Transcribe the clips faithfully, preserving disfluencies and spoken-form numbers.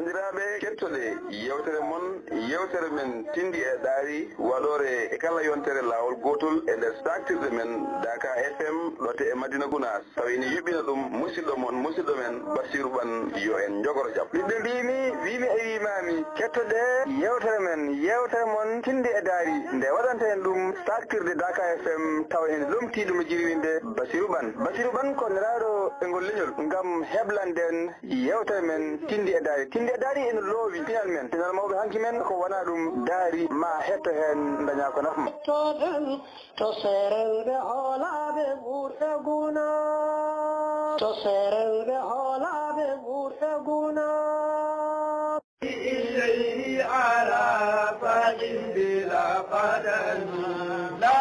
Banndiraaɓe, kettoɗe yeewtere mon, yeewtere men Tinndi e Daari, waɗoore e kala yontere laawol gootol e nder saaktirde men Daaka F M, ɗo to e Madina Gunaas. Tawi ene yuɓɓina ɗum musidɗo mon, musidɗo men Basiru Ɓan, yo en njogoro jam. Ɓiɓɓe mbiimi, wiimi e wiimaami, kettoɗe yeewtere men, yeewtere mon Tinndi e Daari, nde waɗanta en ɗum saaktirde Daaka F M, tawa ene lomtii ɗum e jirwinde Basiru Ɓan. Basiru Ɓan ko nelaaɗo e ngol leñol ngam heblande en yeewtere men Tinndi e Daari. Tinndi e Daari ene loowi pinal men, pinal mawɓe hanki men, ko wonaa ɗum Daari, ma hetto heen, dañaa ko nafa ma. Toɗen to seerel ɓe hoolaaɓe ɓurɓe guna. To seerel ɓe hoolaaɓe ɓurɓe guna. إليه على فإن بلا قدم لا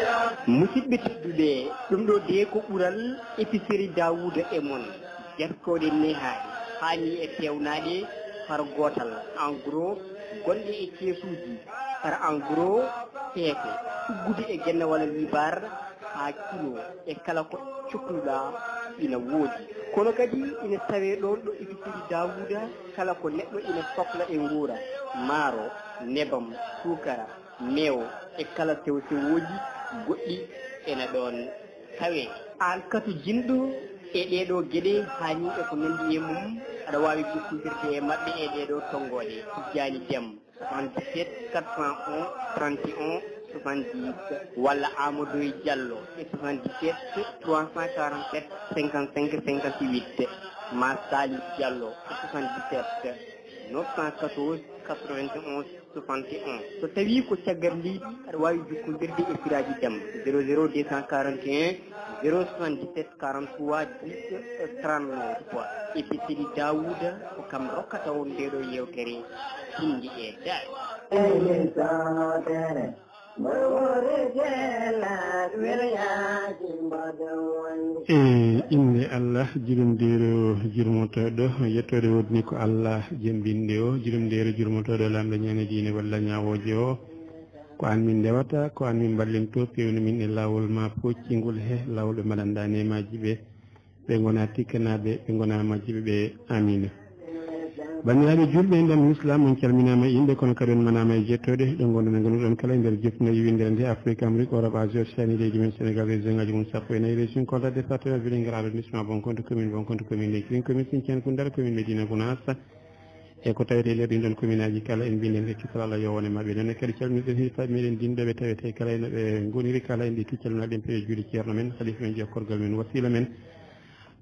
يا. Musidɓe tedduɓe, ɗum ɗo de ko ɓural épicerie Daouda e mon. Jaskooɗe nehaaɗe, haa ni e peewnaaɗe, par gootal, en gros, gonɗe e keesuuji, par en gros, peese, tuggude e gennawal liibar, haa kilo, e kala ko cokluɗaa ina woodi. Kono kadi ina tawee ɗoon ɗo épicerie Daouda, kala ko neɗɗo ina sokla e nguura, maaro, nebam, suukara, meewo e kala sewo-sewooji goɗɗi ena ɗoon tawee. Aan katojinɗo e ɗee ɗoo geɗe, haa ni e ko nanndi e mum, aɗa waawi jokkondirde e maɓɓe e ɗee ɗoo tonngooɗe: Tijjaani Dem, soixante-dix-sept quatre cent onze trente et un soixante-dix, walla Amadou Diallo e soixante-dix-sept trois cent quarante-sept cinquante-cinq cinquante-huit, ma Salif Diallo e soixante-dix-sept neuf cent quatorze quatre-vingt-onze soixante et un. So tawii ko caggal leydi, aɗa waawi jokkondirde e Siraaji Dem, zéro zéro deux cent quarante et un zéro soixante-dix-sept quarante-trois dix trente-neuf. Épicerie Daouda ko kam rokkata on ndee ɗoo yeewtere Tinndi e Daari. E innde Allah, jurumdeeru jurmotooɗo, yettoode woodani ko Allah, jembinde o, jurumdeeru jurmotooɗo, laamɗo ñaane diine walla ñaawooje o. Ko aan min ndewata, ko aan min mballintoo, peewnu min e laawol ma pooccingol he laawol ɓe mbaɗanɗaa neemaaji ɓe, ɓe ngona tikkanaaɓe, ɓe ngona majjiɓe ɓe. Amiin. Banndiraaɓe juulɓe e ndam Islam, on calminaama e innde, kono kadi on manaama e jettooɗe. Ɗo ngonɗon e ngonɗon kala e nder jofnirde winndere nde, Afrique, Amérique, Europe, Asie, Océanie, leydi men Sénégal, région ngaji mum sappo e nayi, région Kolda, département Vélingara, arrondissement Bonkonto, commune Bonkonto, commune Lekki, commune Sinthiane Koundara, commune Médina Gounass, e ko tawete e nder ɗin ɗon commune aji kala, en mbinɗen ɓe kisal Allah yo wone maɓɓe. Noon kadi calminɗen hilifaaɓe meɗen dinɗo ɓe tawete kala ene ɓe ngoniri kala, en ɗi calminaɗen ɓe e juuɗe ceerno men, halifa men, jokkorgal men, wasila men.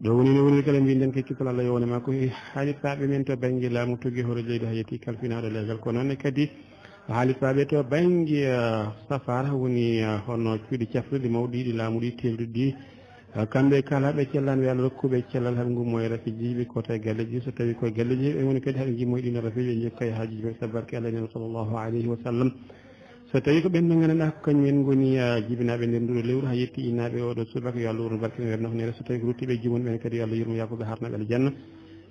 Ɗo woni no woniri kala, mbinɗen ko kisal Allah yo wone makko. E haalifaaɓe men to bannge laamu, tuggi hoore leydi, haa yetti kalfinaaɗo leegal. Ko noon ne kadi haalifaaɓe to bannge, eh, safaara, woni, eh, hono cuuɗi cafrirɗi mawɗi ɗi laamu ɗi, teelɗuɗi ɗi, eh, kamɓe kala ɓe cellan, ɓe Allah rokkuɓe cellal, haa ɓe ngummo e rafiiji, ɓe koota e galleeji. So tawii ko e galleeji ɓe ngoni kadi, haa ɓe ngimmo e ɗiin rafiiji, ɓe njokka e haajiji maɓɓe, sabu barke Allah e Nelaɗo sallallahu alayhi wa sallam. So tawii ko ɓen ɓe nganndanɗaa ko kañum en ngoni, ah, jibinaaɓe nder nduɗo lewru, haa yetti innaaɓe oɗo subaka, yo Allah wurnu barke ɓe nder noknere. So tawii ko ruttiiɓe e jimum, ɓen kadi yo Allah yurmo, yaafo ɓe, harna ɓe aljanna.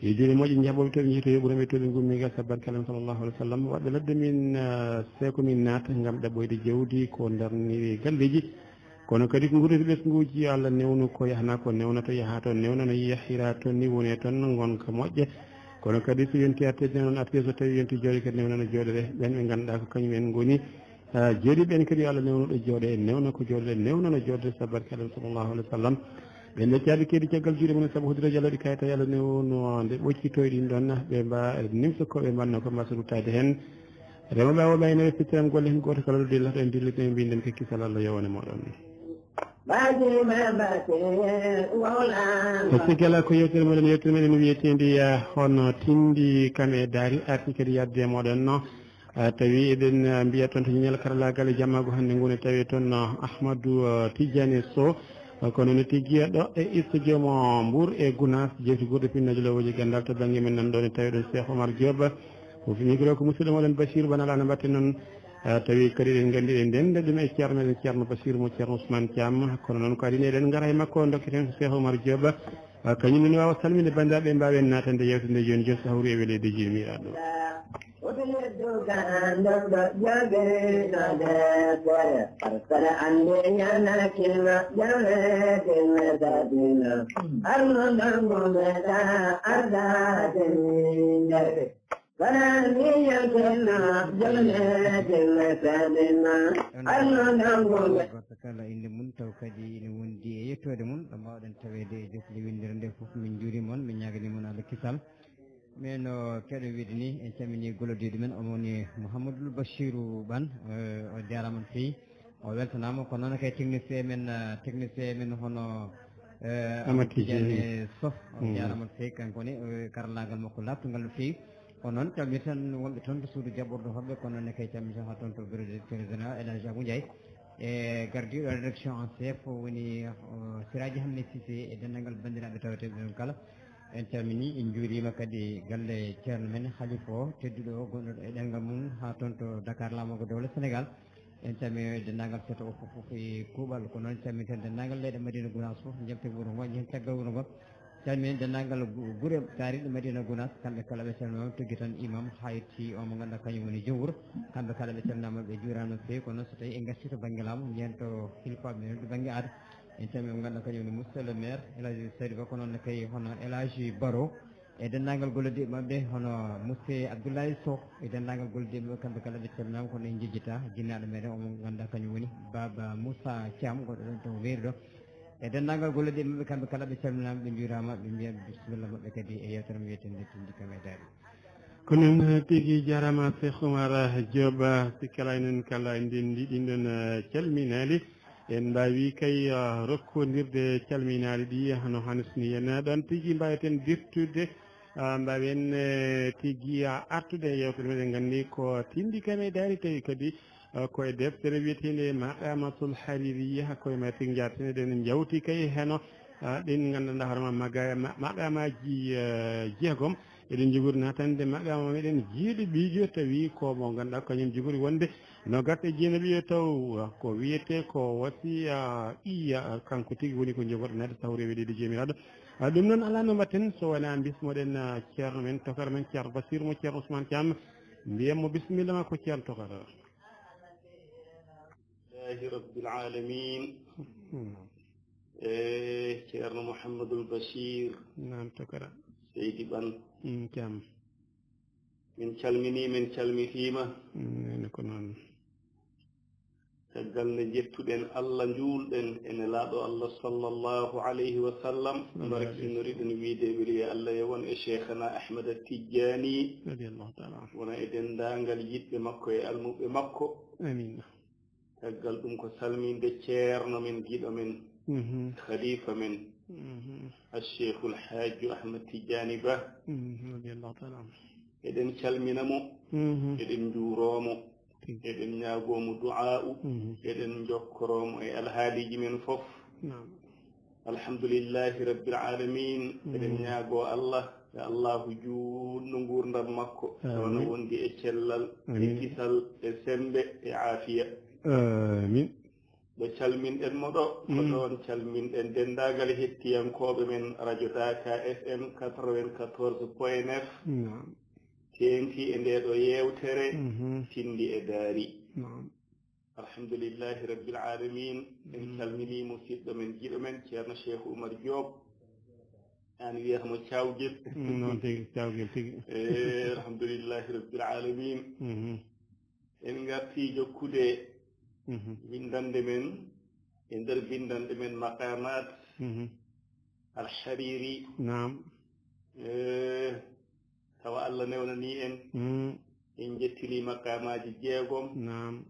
Yo juuɗe moƴƴe njaɓɓo ɓe to ɓe njehii, to yoɓuno ɓe to ɓe ngummi gal, sabu barke Allah sallallahu alayhi wa sallam. Waɗɓe ladde min, ah, seko min naata ngam ɗaɓɓoyde jawdi ko darniri galleeji. Kono kadi ko nguurdi ɓesnguuji, yo Allah newnu ko yahna, ko newna to yaha to, newna no yahira to ni, woni toon ngonka moƴƴa. Kono kadi so yonti arteeji noon artee, so tawii yonti jooɗi kadi newna no jooɗere. Ɓeen ɓe ngannduɗaa ko kañum en ngoni, ah, jooɗi ɓeen kadi yo Allah newnu ɗo jooɗe, newna ko jooɗere, newna no jooɗere sabu barke Allah sallallahu alayhi wa sallam. Ɓe ndeccaaɓe keedi caggal juuɗe mum sabu hodira jallooɗi kayta, yo Allah newnu nde ɓoccitoy ɗin ɗoon, ɓe mba nimsa ko ɓe mbanno ko mbasa ruttaade heen. Remooɓe awoɓe aynooɓe fittiran golle heen gooto kala ɗo dillata en dillitno e mbinden ko kisal Allah yo wone mooɗon. E sikki alaa ko yewtere meɗen, yewtere meɗen wiyeteende, ah, hono Tinndi kam e Daari arti kadi yahde e mooɗon no. Ah, tawi eɗen, ah, mbiya toon to ñiñal karallaagal e jammaagu hannde ngu ne tawi toon, ah, Ahmadou, ah, Tidiane Sow. Ah, kono no tigi ɗo e studio mo Mbour e Gounass, jewti guurɗo pinnaaji lowooji ganndal to bannge men nan ɗo ne tawi ɗon Cheikh Omar Diop. Ko fi micro ko musidɗo moɗon Bachir Bana Lana mbatte noon. Ah, tawi kadi eɗen nganndi eɗen ndenda ɗum e ceerno meɗen, ceerno Bachir mo ceerno Ousmane Thiam. Kono noon ko adii eɗen ngara e makko, ndokketen ko Cheikh Omar Diop. Ah, kañum ne waawa salminde banndiraaɓe, mbaawen naatande yewtere nde jooni jooni so hawri e weleede jiimiraaɗo. Duka ando do joge do de kore. Arsala ande yana kima jame kima sadina. Arno nangu meta arda de. Barani yankina jame kima sadina. Arno nangu meta. Goto kala inde mum taw kadi ina wondi e yettoode mum, ɗo mbaawɗen taweede e jokkle winndere nde fof. Min njuuriima on, min ñaaganii mon Allah kisal. Min o keɗo wiide ni, en calminii golodiiɗo men, omo woni Mouhamadoul Bachirou Bane. Eh, o jaaraama no feewi, o weltanaama. Ko noon kay technicien men, eh, technicien men hono, eh, Amadou Tidiane Tidiane Sow, o jaaraama no feewi, kanko ne, eh, karallaagal makko laaɓtungal no feewi. Ko noon calminten wonɓe toon to suudu jaɓɓordu hoɓɓe, ko noon ne kay calminten haa toon to bureau directeur général El Hadj Abou Ndiaye. E gardiiɗo rédaction en chef woni, o, Siraji Hammet Cissé e denndaangal banndiraaɓe taweteeɓe ɗon kala. En calminii, en njuuriima kadi galle ceerno men Halifa o, tedduɗo o, gonɗo e ɗemngal mum haa toon to Dakar, laamorgo dowla Sénégal. En calminii denndaangal seeto o fof, fof e kuuɓal. Ko noon calminten denndaangal leyɗe Madina Gounass fof, njeɓte wuro ngo, njehen caggal wuro ngo. Calminen denndaangal gu-, gure taariiɗe Madina Gounass, kamɓe kala ɓe calminaama, tuggi tan imam Hayti o mo ngannduɗaa kañum woni joom wuro. Kamɓe kala ɓe calminaama, ɓe njuuraama no feewi. Kono so tawii en ngartii to bannge laamu, njehen to hilifaaɓe men to bannge aada. En calminii mo ngannduɗaa kañum woni monsieur le maire El Hadji Saydou Ba, ko noon ne kay hono El Hadji Baro e denndaangal gollodiiɓe maɓɓe, hono monsieur Abdoulaye Sow e denndaangal gollodiiɓe maɓɓe, kamɓe kala ɓe calminaama, kono en njejjitaa jinnaaɗo meɗen o mo ngannduɗaa kañum woni Baba Moussa Thiam, gonɗo ɗon to Weeri ɗo. E denndaangal gollodiiɓe maɓɓe, kamɓe kala ɓe calminaama, ɓe njuuraama, ɓe mbiya bisimilla maɓɓe kadi e yeewtere men wiyetee nde Tinndi kam e Daari. Ko noon tigi, jaaraama Cheikh Oumar Diop, sikki alaa enen kala en ndenndi ɗin ɗon, eh, calminaali. En mbaawi kay, eh, rokkondirde calminaali ɗi hano hanisni en. Ɗon tigi mbaaweten dirtude, eh, mbaawen, eh, tigi, eh, artude e yeewtere men. En nganndi ko Tinndi kam e Daari, tawi kadi, eh, ko e deftere wiyeteende Maqamatul Haririya, ko e mayre tigi njaarten. Eɗen njawti kay heno, eh, ɗin nganndanɗaa hoore ma maga-, ma-, maqamaaji, eh, jeegom. Eɗen njogori naatande maqama meɗen jiiɗo ɓiijo, tawi ko mo ngannduɗaa kañum jogori wonde noogas e jeenaɓiyo taw, ko wiyetee ko wasiya iya, kanko tigi woni ko njogoɗen naatde taw reweɗeede Joomiraaɗo. Ah, ɗum noon alaa no mbaɗten so wonaa mbismoɗen, ah, ceerno men, tokara men, ceerno Basiru mo ceerno Ousmane Thiam, mbiyen mo bisimilla ma ko ceerno tokara. Alhamdulillahi Rabbil Alamin. Hmm. Eh, Ceerno Mouhamadoul Bachir. Naam, tokara. Seydi Ɓan. Mm, Thiam. Min calminii, min calmitiima. Mm, ene ko noon. Caggal nde njettuɗen Allah, njuulɗen e Nelaaɗo Allah sallallahu alayhi wa sallam, sallallahu alayhi wa sallam. Barkinoriɗen wiide weli Allah e won e Cheikhana Ahmada Tijjani. Radiyallahu ta'ala anhu. Wona e denndaangal yiɗɓe makko e almuɓɓe makko. Amiin. Caggal ɗum ko salminde ceerno men, giɗo men, mhm, khalifa men, mhm, Al-Cheikhul Hajju Ahmad Tijjani Ba. Mhm, radiyallahu ta'ala anhu. Eɗen calmina mo, mhm, eɗen njuuroo mo, tigi, eɗen ñaagoo mo du'aa'u, mhm, eɗen njokkoroo mo e alhaaliiji men fof. Naam. Alhamdulillahi Rabbil Alamin. Mm. Eɗen ñaagoo Allah, yo Allahu juutnu nguurndam makko. Amin. Tawa no wondi e cellal, e, amin, kisal, e semmbe, e aafiya. Amin. Ɗo calminɗen mo ɗo, ko, mm, ɗoon calminɗen denndaangal hettiyankooɓe men Radio Daaka F M quatre-vingt-quatorze point neuf. Naam. Teeŋti e ndee ɗo yeewtere, mhm, Tinndi e Daari. Naam. Alhamdulillahi Rabbil Alamin. En, mm, calminii musiɗɗo men, giɗo men, Ceerno Cheikh Oumar Diop. Aan wiyata mo Cawgel. Mm, noon tigi, Cawgel tigi. Eh, alhamdulillahi Rabbil Alamin. Mhm. En ngartii jokkude, mhm, winndannde men, e nder binndanɗe men Maqamat, mhm, Al-Hariri. Naam. Eh, tawa Allah newnanii en. Mm. En njettinii maqamaaji jeegom. Naam.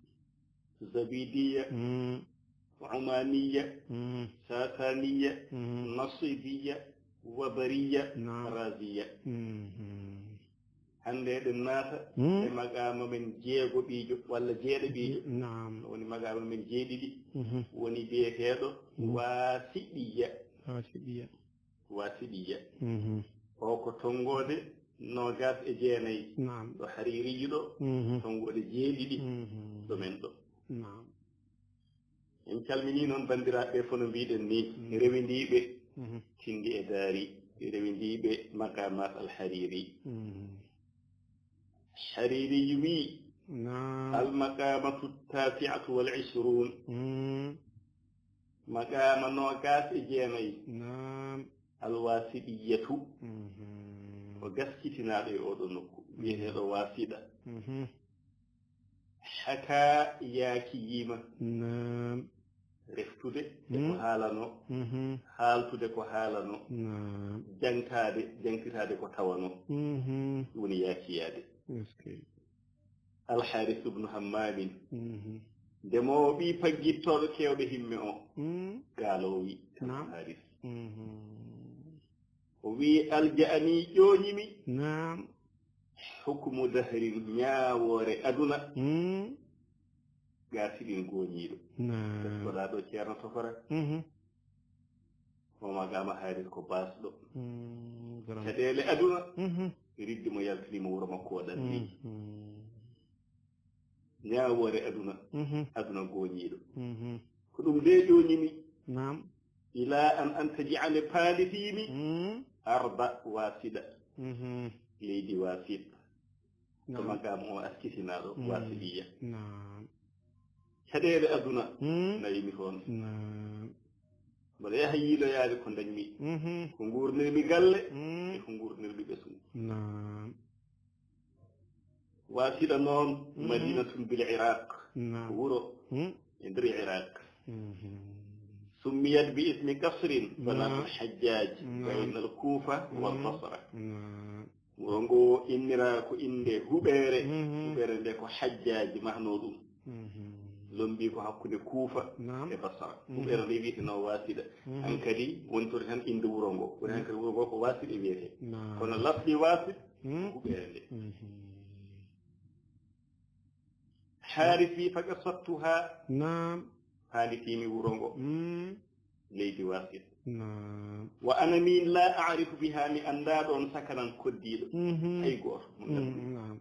Zabidiya, mm, Umaniya, mm, Sasaniya, mm, Nasibiya, Wabariya, naam, Raziya. Mm, mm. Hannde eɗen naata, mm, e maqaama men jeegoɓiijo walla jeeɗaɓiijo. Naam. Woni maqaama men jeeɗiɗi. Mhm. Woni biyeteeɗo, mhm, Wasiɗiya. Wasiɗiya. Wasiɗiya. Mhm. O ko tonngoode noogas e jeenayi. Naam. Ɗo Haririiji ɗo, mhm, tonngoode jeeɗiɗi, mhm, ɗo men ɗo. Naam. En calminii noon banndiraaɓe fof no mbiɗen ni, mhm, rewindiiɓe, mhm, Tinndi e Daari, rewindiiɓe Maqamat Al Hariri. Mhm. Hariri wi, نعم. المقامة التاسعة والعشرون. مم. Maqaama noogaas e jeenayi. نعم. Alwasiɗiyatu. Mhm. Ko gaskitinaaɗo e oɗo nokku. Wiyeteeɗo wasiɗa. Mhm. Haka yaakiyiima. نعم. Reftude e ko haalano. Mhm. Haaltude ko haalano. نعم. Jangtaade, jangtitaade ko tawano. Mhm. Ɗum woni yaakiyaade. Est-ce que? Alharis ibnu Hammamin. Mhm. Ndemoowo ɓii paggittooɗo keewɗo himme o. Mm. Gaaloowi. Naam. Alharis. Mhm. O wi, alja'ani ƴooñimi. Naam. Hukmu dahrin, ñaawoore aduna. Mm. Gaasiɗin gooñiiɗo. Naam. Ɓe soɗaa ɗo ceerno tofora. Mhm. O maqaama Haaris ko baasɗo. Mm, grand. Caɗeele aduna. Mhm. Riddi mo yaltini mo wuro makko o ɗanni. Mhm. Ñaawoore aduna. Mhm. Aduna gooñiiɗo. Mhm. Ko ɗum de ƴooñimi. Naam. Ila an antaji ane paalitiimi. Mm. Arda wasiɗa. Mhm. Leydi wasit. Ko naam. Maqaama o askitinaaɗo Mm. wasiɗiya. Naam. Caɗeele aduna Mm. nawimi toon. Naam. Mboɗo yaha yiiloyaade ko ndañmi. Mhm. Ko nguurnirmi galle Mm. e ko nguurnirmi ɓesngu. Naam. Wasiɗa noon, Mhm. Madinatun bil Iraq. Naam. Ko wuro Mm. e nder Iraq. Mhm. Summiyat bi ismi kasrin, Naam. Banatul Hajjaj, Naam. Baynal Kufa wal Mm. Basra. Naam. Wuro ngo innira ko innde huɓeere, Mhm. huɓeere nde ko Hajjaaji mahnoo ɗum. Mhm. Lombii ko hakkunde Kuufa Naam. E Basra. Mhm. Huɓeere nde wiyeteno Waasida. Mhm. Hankadi woni toon tan innde wuro ngo. Woni hankadi wuro ngo ko Waasida wiyetee. Naam. Kono lafdi Waasid Mhm. ko huɓeere nde. Mhm. Haaris wi, faqasattuhaa. Naam. Haalitiimi wuro ngo. Mm. Leydi Wasit. Naam. Wa ana min la a'rifu biha, mi anndaa ɗoon sakanan koddiiɗo. Mhm. Hay gooto mo nganndu. Mm, naam.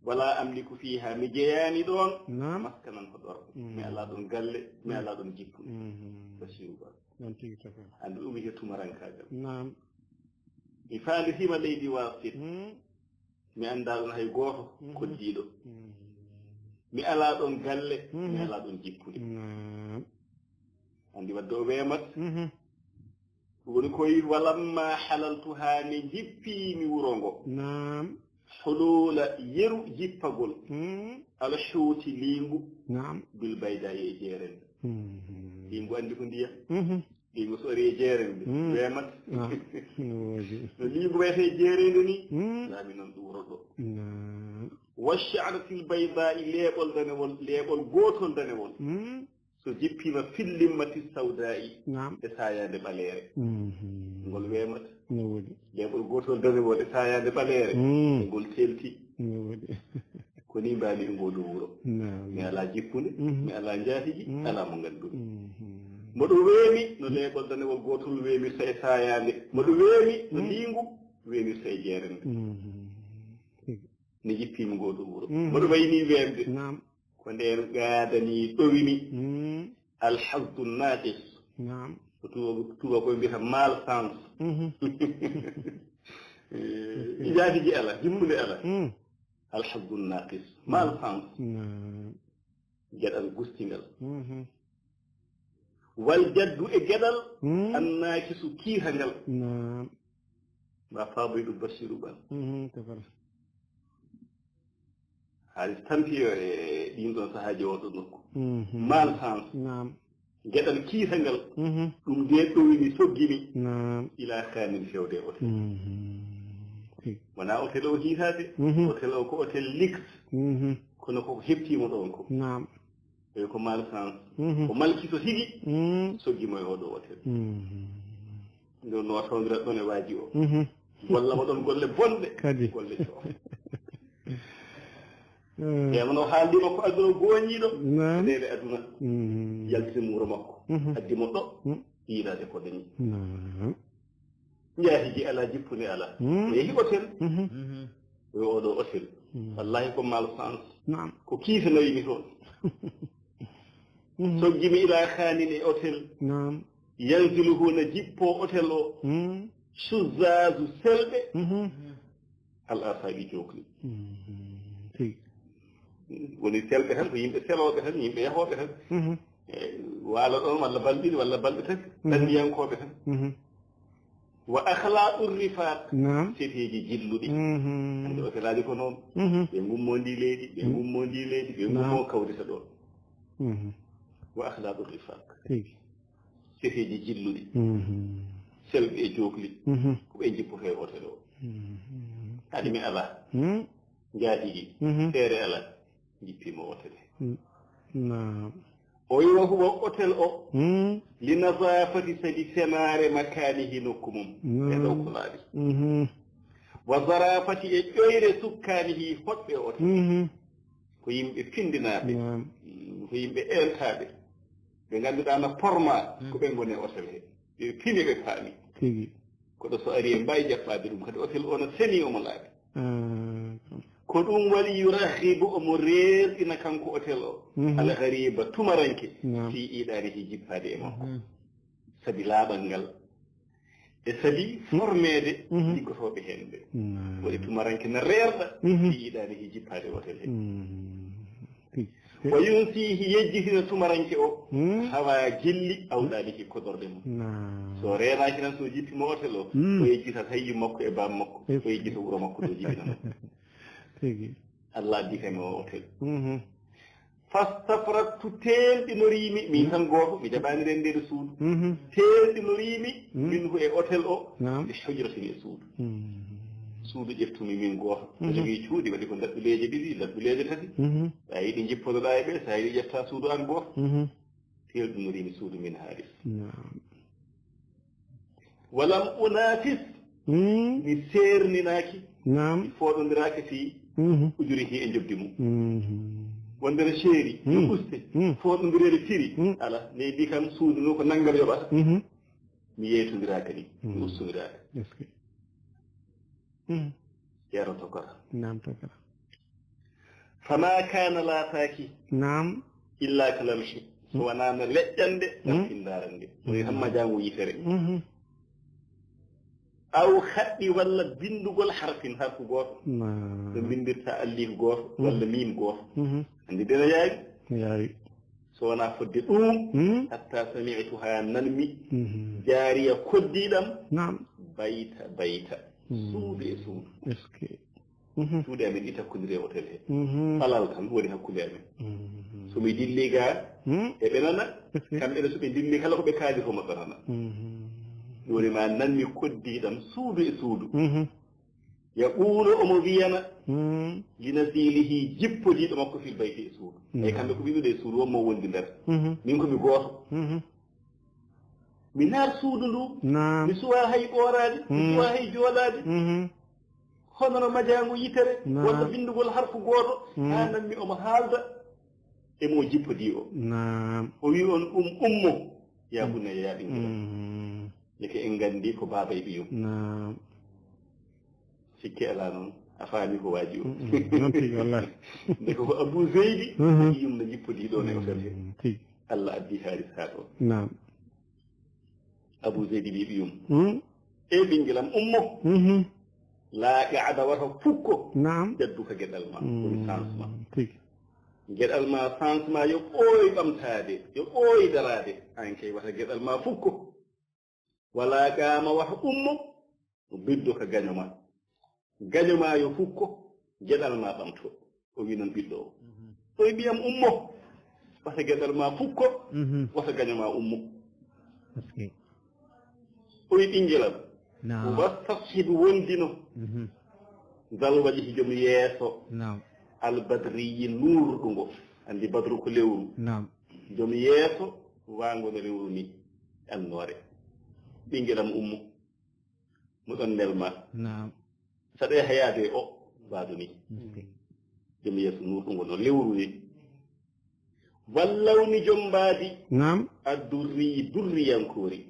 Wala amliku fiha, mi jeyaani ɗoon Naam. maskanan hoɗorɗo. Mm. Mi alaa ɗoon galle, mi Mm. alaa ɗoon jikku. Mhm. Basiru Ba. Noon tigi taka. Anndu ɗum wiyetee tumarankaagal. Naam. Mi faalitiima leydi Wasit. Mm. Mi anndaa ɗoon hay gooto Mhm. koddiiɗo. Mhm. Mi alaa ɗoon galle, mi Mhm. alaa ɗoon jikkude. Naam. Anndi wadde o weemat. Mhm. Ɗum woni ko wi, walamma halaltu, haa nde njippiimi wuro ngo. Naam. Hulula yeru jippagol. Mhm. Ala huuti liingu. Naam. Bil bayda e jeerende. Mhm. Liingu anndi ko ndiyam. Mhm. Liingu so ari e jeerende, Mm. weemat. Ah, no woodi. No liingu wayata e jeerende ni, Mm. laami noon ɗum wuro ɗo. Naam. Wa sha'ratil bayda'i, leeɓol danewol, leeɓol gootol danewol. Mm. So jippiima fillimmati sawda'i Naam. E saayaande ɓaleere. Mhm. Ngol weemat. No woodi. Leeɓol gootol danewol e saayaande ɓaleere. Mm. Ngol teelti. No woodi. Ko ni mbaami e ngoo ɗoo wuro. Naam. Mi alaa jippunde, Mhm. mi alaa njaatigi, Mhm. alaa mo ngannduɗo. Mhm. Mboɗo weemi no leeɓol danewol gootol weemirta e saayaande. Mboɗo weemi no Mhm. liingu weemirta e jeerende. Mhm. Mi jippiima ngoo ɗoo wuro. Mhm. Mboɗo wayi ni weemde. Naam. Ko ndeen gaadani ɗowimi. Mhm. Alhazzu naqis. Naam. Ko tuba, tuba ko mbiyata malchance. Mhm. Eh, njaatigi alaa, jippunde alaa. Mhm. Alhazzu naqis. Malchance. Naam. Geɗal gustingal. Mhm. Wal jaddu e geɗal Mm. annakisu kiitangal. Naam. Ba Fadilu Basiru Ban. Mhm, ko vrai. Haali tampiyo e ɗin ɗon sahaaji oo ɗo nokku. Mhm. Malchance. Naam. Geɗal kiitangal. Mhm. Ɗum nde ɗowini soggini. Naam. Ila kanin fewde e hotel. Mhm. Wona hotel o hiitaade. Mhm. Hotel o ko hotel luxe. Mhm. Kono koko heptiima ɗon ko. Naam. Tawi ko malchance. Mhm. Ko malkiso tigi. Mhm. Soggimo e oɗo hotel. Mhm. Nde o nootondira ɗon e waaji o. Mhm. Golla mo ɗon golle bonɗe. Kadi. Golle coofe. Eh. Tewno haaldi makko aduna gooñiiɗo. Naam. Reede aduna. Mhm. Yaltini muuro makko. Mhm. Addi mo ɗo. Mhm. Yiidaade ko dañi. Naam. Njaatigi alaa, jippunde alaa. Mhm. O yehi hotel. Mhm. Mhm. O oɗo hotel. Mhm. Wallahi ko malchance. Naam. Ko kiitanawimi toon. Mhm. Soggimi ila khanin e hotel. Naam. Yanzilu huna jippo hotel o. Mhm. Shuzazu selɓe. Mhm. Al asaaɓi jookli. Tigi. Woni selɓe tan, ko yimɓe selooɓe tan, yimɓe yahooɓe tan. E, waalo ɗon walla balɗe ɗiɗi walla balɗe tati, ɗanniyankooɓe tan. Wa akhlaqur rifaq, sefeeji jilluɗi. Hannde otelaaji ko noon. Ɓe ngummo ndi leydi, ɓe ngummo ndi leydi, ɓe ngummo kawrita ɗo. Wa akhlaqur rifaq. Tigi. Sefeeji jilluɗi. Selɓe e jookli. Ko ɓe njippoto e otel o. Haɗi mi ala. Njaatigi. Feere ala. Jippimo otel he. Naam. O wi wa huwa otel o. Li nazafati, sabi semaare makaanihi, nokku mum. E dow ko laaɓi. Wa zarafati, e ƴoyre sukkaanihi, hoɗɓe otel. Ko yimɓe findinaaɓe. Naam. Ko yimɓe eltaaɓe. Ɓe ngannduɗaa na porma ko ɓe ngoni e otel he. Ɓe pini ɓe paami. Tigi. Koɗo so ari e mbaawi jaɓɓaade ɗum. Kadi otel o no seni omo laaɓi. Ko ɗum waɗi yurahibu omo reerɗina kanko otel o. Al ghariba tumaranke. Naam. Fi iɗaanihi jippaade e makko. Sabi laaɓal ngal. E sabi formeede liggotooɓe heen ɓe. Naam. Waɗi tumaranke na reerɗa. Fi iɗaanihi jippaade e otel he. Tigi. Wa yunsihi, yejjitina tumaranke o. Hawa jilli awɗaanihi, koɗorɗe mum. Naam. So reenaaki tan, so jippimo otel o, o yejjita hay yumma makko e baaba makko, o yejjita wuro makko ɗo jibinano. Tigi. Allah addi kam e o otel. Fastafraktu, teelɗinoriimi, min tan gooto, mi jaɓaani renndeede suudu. Teelɗinoriimi, min ko e otel o, naam, e hujratin, e suudu. Suudu ƴeftumi min gooto. O jogii cuuɗi, waɗi ko ndaɓɓileeje ɗiɗi, ndaɓɓileeje tati. So a yiɗi njippotoɗaa e ɓe, so a yiɗi ƴefta suudu an gooto. Teelɗinoriimi suudu min haalis. Naam. Walam unafis, mi seerninaaki, naam, mi fooɗondiraaki fi ujurihi, e njoɓdi mum. Wonde no seeri, no uste, fooɗondireede firi, ala, ne mbi kam suudu no ko nanngam yoɓata. Mi yeeytondiraaka ni, mi ustondiraaka. Est-ce que? Ceerno Tokora. Naam, Tokora. Fama kana laataaki. Naam. Illa ka lamhi. So wonaa no leƴƴande, lamhin ndaarande. Woni hamma jaango yitere. Aw haɗɗi walla binndugol harfin, harfu gooto. Naam. No mbinndirta allif gooto, walla miim gooto. Anndi dena yaari? Yaari. So wonaa fodde ɗum, hatta sami'tuha, nanmi, jaariya koddiiɗam, naam, bayta, bayta. Suudu e suudu. Est-ce que? Suuɗe amen ɗi takkondiri e otel he. Palal tan woni hakkunde amen. So mi dilli ga, eɓe nana, kamɓe ne so ɓe dilli kala ko ɓe kaali ko maɓɓe nana. Ɗum woni ma nanmi koddiiɗam suudu e suudu. Yaquulu, omo wiyana, linazilihi, jippodiiɗo makko fil bayti, e suudu. Ay kamɓe ko ɓe ɗuuɗe e suudu, won mo wondi nder. Min ko mi gooto. Mi naar suudu ndu, naam, mi suwa hay ɓooraade, mi suwa hay joolaade. Hono no majaango yitere, naam, walla binndugol harfu gooto, haa nanmi omo haalda e mo jippodii o. Naam. O wi on ɗum ummo, ya bunayya, ya ɓinngel. Ndeke en nganndi ko baaba e ɓiyum. Naam. Sikke alaa noon, a faami ko waaji o. Noon tigi, wallahi. Ndeke ko Abu Zeydi, ɓiyum no jippodii ɗo ne o fete. Tigi. Allah addi haalis haa ɗo. Naam. Abu Zeydi ɓii ɓiyum. E ɓinngel am ummo. Laa qaada wata fukko. Naam. Jadduka geɗal ma. Woni sens ma. Tigi. Geɗal ma, sens ma yo ɓooy ɓamtaade, yo ɓooy daraade. Aan kay wata geɗal ma fukko. Wala qaama, wata ummo. Bidduka gaño ma. Gaño ma yo fukko, geɗal ma ɓamto. O wi noon ɓiɗɗo o. O wi ɓiyam ummo, wata geɗal ma fukko, wata gaño ma ummo. O wi ɓinngelam. Naam. Wastashhid, wondino. Zal wajhi, joom yeeso. Naam. Al badriyi, nuurɗungo. Anndi badru ko lewru. Naam. Joom yeeso, waango no lewru ni, annoore. Ɓinngelam ummo. Mo ɗon nelma. Naam. Saɗa e hayaade o, mbaadu ni. Joom yeeso nuurɗungo no lewru ni. Wallawni, joom mbaadi. Naam. Addurri, durriyankoori.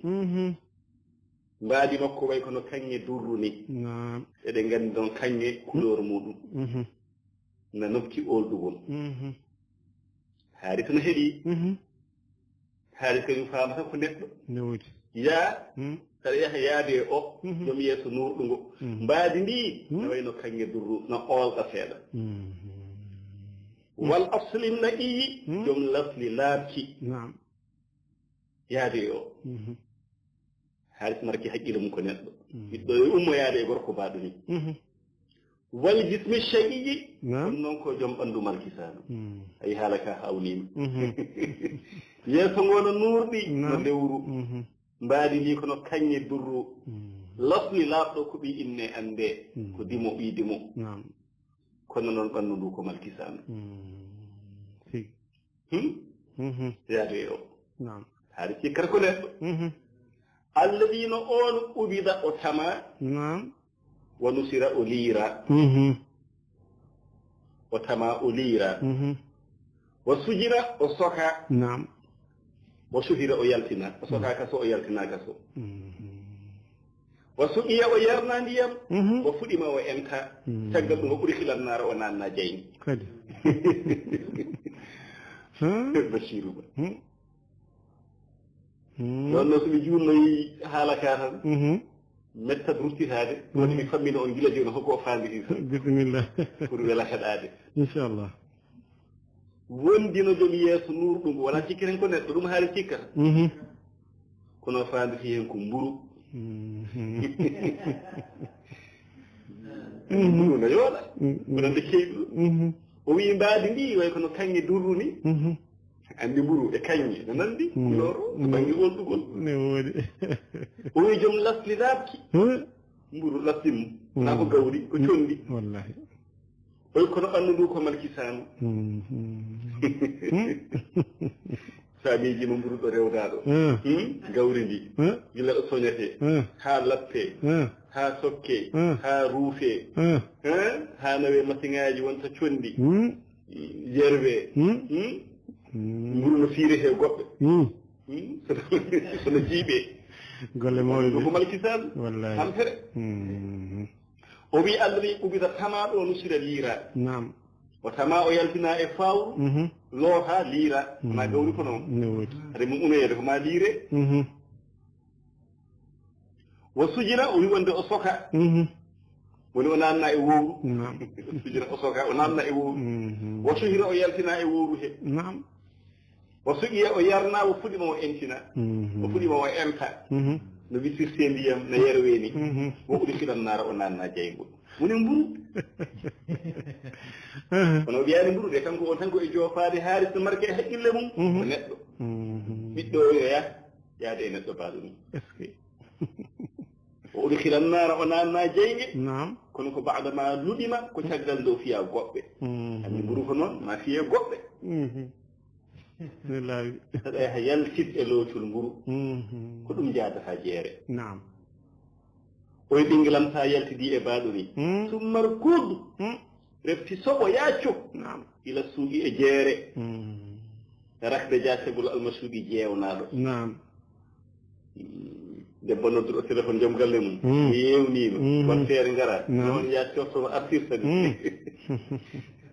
Mbaadi makko way kono kaŋŋe durru ni. Naam. Eɗen nganndi noon kaŋŋe couleur muɗum. Na nokki oolɗugol. Haari tan heɗi. Haari kadi faamata ko neɗɗo. Ne woodi. Yaa, Saɗa yaha yaade e o, joom yeeso nuurɗo ngo. Mbaadi ndi, no wayno kaŋŋe durru, no oolɗa seeɗa. Wal asli naqiyi, joom lasli laaɓki. Naam. Yaade e o. Haaris marki haqqille mum ko neɗɗo. Ɓiɗɗo e ummo yaade e gorko baaɗo ni. Wal jismi shaqiyi, naam, ɗum noon ko joom ɓanndu malkisaano. Ayi haala ka haawnima. Yeeso ngo no nuurɗi, no lewru. Mbaadi ndi kono kaŋŋe durru. Lasli laaɓɗo ko ɓii inne annde. Ko dimo ɓii dimo. Naam. Kono noon ɓanndu ndu ko malkisaano. Tigi. Hmm? Yaade e o. Naam. Haade cikkata ko neɗɗo. Alladina on ubida o tama. Naam. Wa nusira o liira. O tama o liira. Wa sujira o soka. Naam. Wa suhira o yaltina. O soka kaso o yaltina kaso. Wa suqiya o yarna ndiyam. Wa fuɗima o enta. Caggal ɗum o ɓuri hilan naara o nanna jayni. Kadi. Bashiru ba. Ɗon no so mi juunnoyi haala ka tan. Mettat ruttitaade woni mi fammina on gila jooni hoko o faandiri tan. Bisimilla. Pour wela heɗaade. Inchallah. Wondino joom yeeso nuurɗo ngu wala cikkiren ko neɗɗo ɗum haali cikkata. Kono faanditi heen ko mburu. Mburu no yooɗa. Wonande keyɗuɗo. O wii mbaadi ndi way kono kaŋŋe durru ni. Anndi mburu e kaŋŋe no nanndi. Kuloro to bannge wolɗugol. Ne woodi. O wii joom lasli laaɓki. Mburu lasli mum. Naa ko gawri ko condi. Wallahi. Oy kono ɓanndu ndu ko malkisaanu. Saamiiji mo mburu ɗo rewdaaɗo. Gawri ndi. Gila ɗo soñatee. Haa lappee. Haa sokkee. Haa ruufee. Haa nawee masiŋaaji wonta condi. Yerwee. Mburu no fiiretee goɗɗo. Sono jiiɓee. Golle mawɗe ɗo ko malkisaanu. Wallahi. Tampere. O wi Allah wi ubita tama ɗo nusira liira. Naam. O tama o yaltina e fawru. Loota liira. Wona gawri ko noon. Ne woodi. Hade mum unoyede ko ma liire. Wo sujira o wi wonde o soka. Woni o nanna e wowru. Naam. Sujira o soka o nanna e wowru. Wo suhira o yaltina e wowru he. Naam. O suqiya o yarna o fuɗima o entina. O fuɗima o enta. No wisirte ndiyam no yerwe ni. Wo uri filan naara o nanna jayngol. Woni mburu. Kono o wiyani mburu de kanko on tan ko e jofaade haaris no marke e haqqille mum. Ko neɗɗo. Ɓiɗɗo o yo yah yaade e neɗɗo baaɗo mum. Est-ce que? O uri filan naara o nanna jayge. Naam. Kono ko baada ma luɗima ko caggal nde o fiya goɓɓe. Anndi mburu ko noon ma fiye goɓɓe. Ne laawi. Saɗa yaha yaltit e loocol mburu. Ko ɗum jaadata jeere. Naam. Oye ɓingilam sa yaltidi e baaɗo ni. Summar kuudu. Refti soɓo yaaco. Naam. Ila suuɗi e jeere. Rakde jaacagol almasuuɗi jeewnaaɗo. Naam. Debbo nodduɗo téléphone joom galle mum. Mi yewnima. Won feere ngara. Noon ya coftono artirta ni.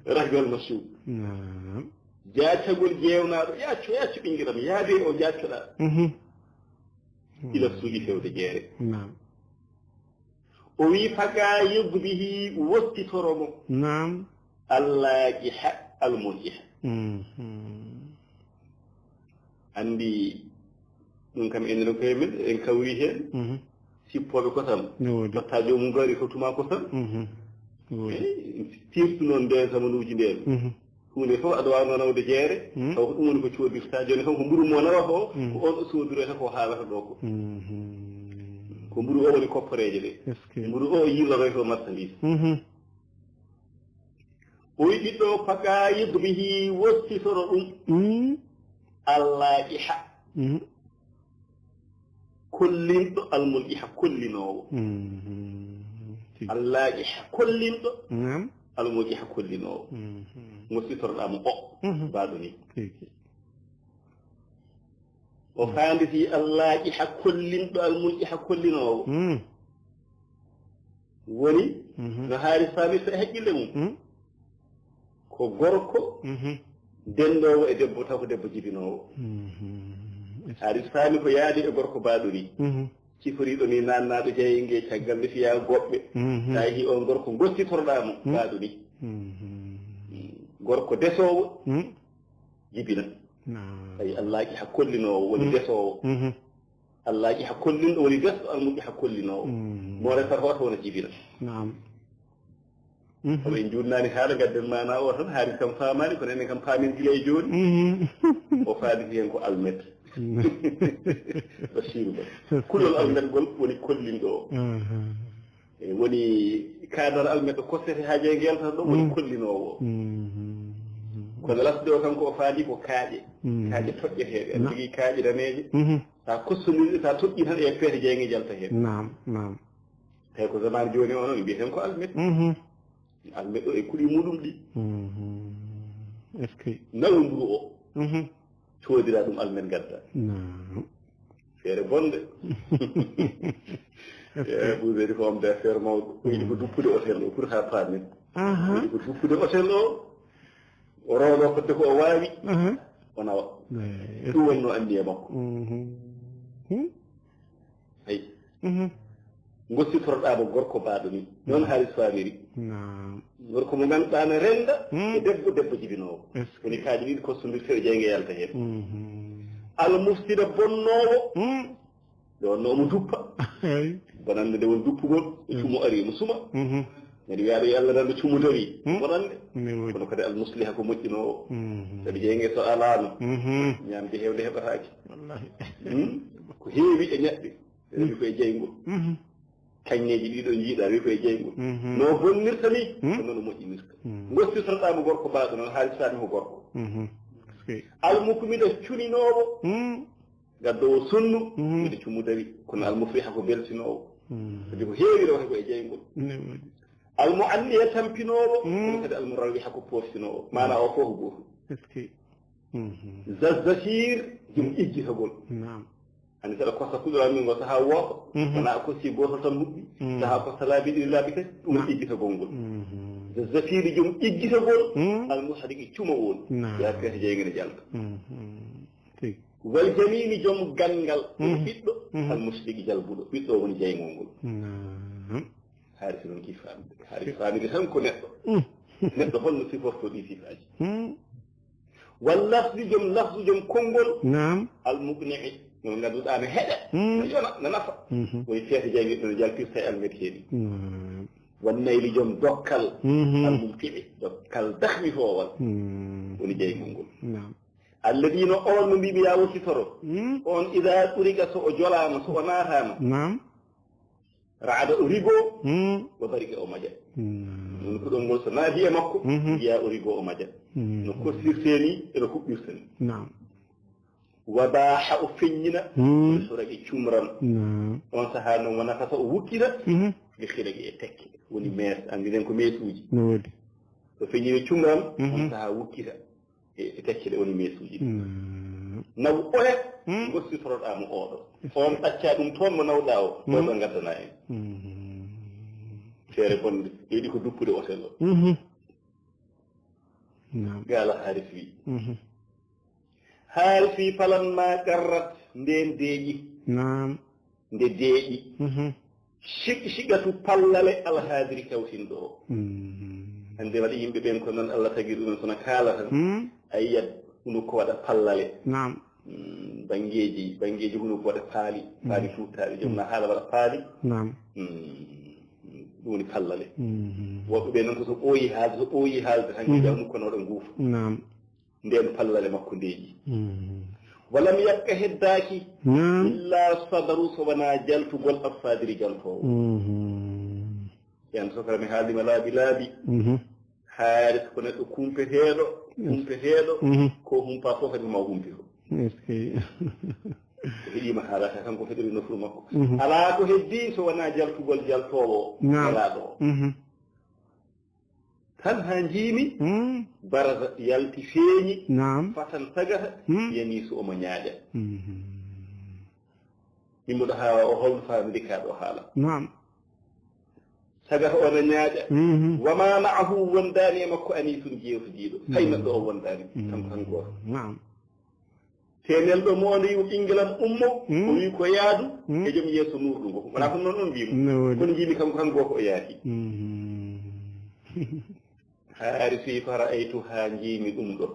Rakde almasuuɗi. Naam. Jaacagol jeewnaaɗo yaaco yaaco ɓingiram yaade o jaaccoɗa. Ila suuɗi fewde jeere. Naam. O wi faga yoggu bihi wottitoro mo. Naam. Allaqiha almuliha. Anndi ɗum kam enen koye men en kawri heen. Sippooɓe kosam. No woodi. Totta joomum gari ko tuma kosam. Woodi. Sirtu noon nden zamanuuji nden. Huunde fof aɗa waawi nanawde jeere. Taw ko ɗum woni ko coodirta jooni kam ko mburu mo nawata o. Ko on o soodirata ko haalata ɗo ko. Ko mburu o woni kopporeeje ɗe. Est-ce que? Mburu o yilloroyto marchandise. O wi ɓiɗɗo faka yidrihi wossitoro ɗum. Allaqiha. Kollinɗo almulqiha kollinoowo. Allaqiha kollinɗo. Almulqiha kollinoowo. Mo sitorɗa mo o. Baɗo ni. O faanditi Allaqiha kollinɗo almulqiha kollinoowo. Woni no haari famirta e haqqille mum. Ko gorko denndoowo e debbo taw ko debbo jibinoowo. Haari faami ko yaadi e gorko baaɗori. Ciforiiɗo ni naannaaɗo jayenge, caggal nde fiyaa goɓɓe. Mhm. Tawi on gorko gossitoroɗaa mo, Mm. Baaɗo ni. Mhm. Gorko desoowo, Mm. Jibina. Naam. Tawi Allah ki ha kollinoowo woni Mm. Desoowo. Mhm. Allah ki ha kollinɗo woni desɗo, almuɗi ha kollinoowo. Mm. Mo resata hoto wona jibina. Naam. Mhm. Kono en juutnaani haala, ngadden maanaa o tan, haali kam faamaani, kono enen kam paamen gila e jooni. Mhm. O faaliti heen ko almet. Mhm. Basiiru Ba. Kulol almet ngol woni kollinɗo o. Mhm. E woni kaadar almet ɗo kostete haa jey ngeltan ɗo woni Mm. kollinoowo. Mhm. Kono lasde o kanko o faali ko kaaƴe. Mhm. Kaaƴe toƴƴeteeɗe. An Na- jogii kaaƴe daneeje. Mhm. Sa kostondiri, sa toƴƴi tan e feete jeyge jalta heen. Naam, naam. Tawi ko zaman jooni o noon mbiyeten ko almet. Mhm. Almet o e kuɗi muɗum ɗi. Mhm. Est-ce que? Nawi mburu o. Mhm. Coodira ɗum almet ngadda. Naam. Feere bonde. Est-ce que? Eh, ɓuuɓeeɗi ko on bee feere mawɗo. Ko yiɗi ko duppude hôtel o pour ha paamen. Aha. Ko yiɗi ko duppude hôtel o. O rooɗo fodde ko o waawi. Aha. O nawa. Eh, est-ce Ɗum que? Wonno anniya makko. Mhm. Hmm? Ayi. Mhm. Ngossitoroɗaa mo gorko baaɗo ni. Noon Mm. Haaris faamiri. Naam. Gorko mo ngannduɗaa ne rennda Mm. e debbo, debbo jibinoowo. Est-ce que? Woni kaaƴe ɗiɗi kostondirteeɗe jeyge yalta heen. Mhm. Almufsida bonnoowo. Mm. Nde wonno omo duppa. Eyi. Bonannde nde woni duppugol, e Mm. cumo ari, mo suma. Mhm. Mbeɗa wiya ɗo, yo Allah renndo cumo tawi. Mm. Bonannde. Ne woodi. Kono kadi almusliha ko moƴƴinoowo. Mhm. Sabi jeyge so alaano, Mhm. ñaamde heewde heɓataake. Wallahi. Hmm? Ko heewi e ñaɗɗi, Mm. wi ko e jeyngol. Mhm. Kañŋeeji ɗiɗo njiiɗa, wi ko e jeyngol. Mhm. No bonnirta ni, Mm. ko noon o moƴƴinirta. Mm. Ngossitotoɗaa mo gorko baaɗo noon, haalisaani ko gorko. Mhm. Est-ce que? Almukumiɗo cuninoowo, Mm. gaddoowo sunnu, Mm. ene cummu dawi, kono almufliha ko beltinoowo. Mm. Sabi ko heewi rewata ko e jeyngol. Ne woodi. Almuanniya tampinoowo, Mm. kono kadi almurawwiha ko poftinoowo. Maana o fof ko gootum. Est-ce que? Mhm. Zazzafir, jom Mm. ijjitagol. Naam. Ani saɗa kosta kuɗoral min ngol sahaa wooto, Mhm. wona a kosti gootol tan huɓɓi, Mm. sahaa kosta laabi ɗiɗi laabi tati, ɗum Naam. ijjitagol ngol. Mhm. Zazzafiri jom ijjitagol, Mm. almuhariki cumowol. Naam. Ya feete jeyge ne jalta. Mhm. Tigi. Wal jamini jom ganngal, Mhm. ɓiɗɗo, Mhm. almushriki jalbuɗo, ɓiɗɗo woni jeygol ngol. Naam. Haari si noon ki faamde. Haari si faamde tan ko neɗɗo. Mm. Neɗɗo holno siforto ɗi sifaaji. Mm. Wal lafdi jom lafdu jom konngol. Naam. Al muqni'i. Mo ngannduɗaa ne heɗa. Mm. Ne yona, ne nafa. Mhm. Woni feete jeyge ɗo jaltirta e almet heeɗi. Naam. Wan nayli jom dokkal. Mhm. Al mumti'i. Dokkal dahmitowal. Mm. Woni jeygol ngol. Naam. Alladina on no mbiɓe ya wottitoro. Mm. On ida turiga so o jolaama, so o naataama. Naam. Raada o rigo, Mm. o bariga o maja. Mm. Ɗum ko ɗon ngol so naati e makko, Mhm. mbiya o rigo o maja. Mm. No kostirte ni, eno huɓɓirta ni. Naam. Wa baaha o feññina, Mm. o suraki cumran. Naam. On sahaa noon wonata so o wukkita, Mhm. ɓe xiraki e tekke. Woni mees, anndiɗen ko meesuuji. No woodi. So feññini cumran, Mhm. on sahaa wukkita. E, e tekke ɗe woni meesuuji ɗi. Mm. Naw oya, Mm. ngossitoroɗaa mo oɗo. On ɗacca ɗum toon mo nawɗaa o, Mm. oɗo ngaddana en. Mm. Feere bonde, yeɗi ko duppude otel o. Mhm. Naam. Gaala Haaris wi. Mhm. Haaris wi, falamma qarrat, ndeen deeƴi. Naam. Nde deeƴi. Mhm. Siq-, siqatu pallale alhaadiri tawtinɗo o. Mhm. Hannde waɗi yimɓe ɓen ko noon Allah tagi ɗumen kono kaala tan. Mhm. A yiyat hunuko waɗa pallale. Naam. Mm, banngeeji, banngeeji hunuko waɗa paali, paali Mhm. tuuttaaɗi, joom Mhm. na haala waɗa paali. Naam. Mm, ɗum woni pallale. Mhm. Woɓɓe ɓe noon ko so ɓooyi haalde, so ɓooyi haalde tan Mhm. ngiɗa hunuko no waɗa nguufa. Naam. Nden pallale makko ndeeƴi. Mhm. Walam yakka heddaaki Naam. illa sadaru so wonaa jaltugol assadiri jaltoowo. Mhm. Yan sokra mi haalima laabi laabi. Mhm. Haaris ko neɗɗo kumpeteeɗo, Yes. kumpeteeɗo, Mhm. ko humpa fof kadi ma humpito. Est-ce que Ko heɗima haalata kanko heɗori nofru makko. Mhm. Alaa ko heddi so wonaa jaltugol jaltoowo Naam. Nelaaɗo o. Mhm. Tan haa njiimi, Mm. baraza yalti feeñi, Naam. fatan sagata, Mm. yani so omo ñaaƴa. Mhm. Yimɓe ɗo haa o holno faamiri ka ɗo haala. Naam. Sagata o no ñaaƴa. Mhm. Wa ma ma'ahu wondaani e makko anisun jeewtidiiɗo. Hay Mm. neɗɗo o wondaani. Mm. Kanko tan gooto. Naam. Te nelɗo mo nde yo ɓinngel am ummo, o wi ko yaadu e joom yeeso muurɗo ngo. Wonaa ko noon on mbiimi. Kono njiimi kanko tan gooko o yaadi. Haari fii fara aytu haa njiimi ɗum ɗo.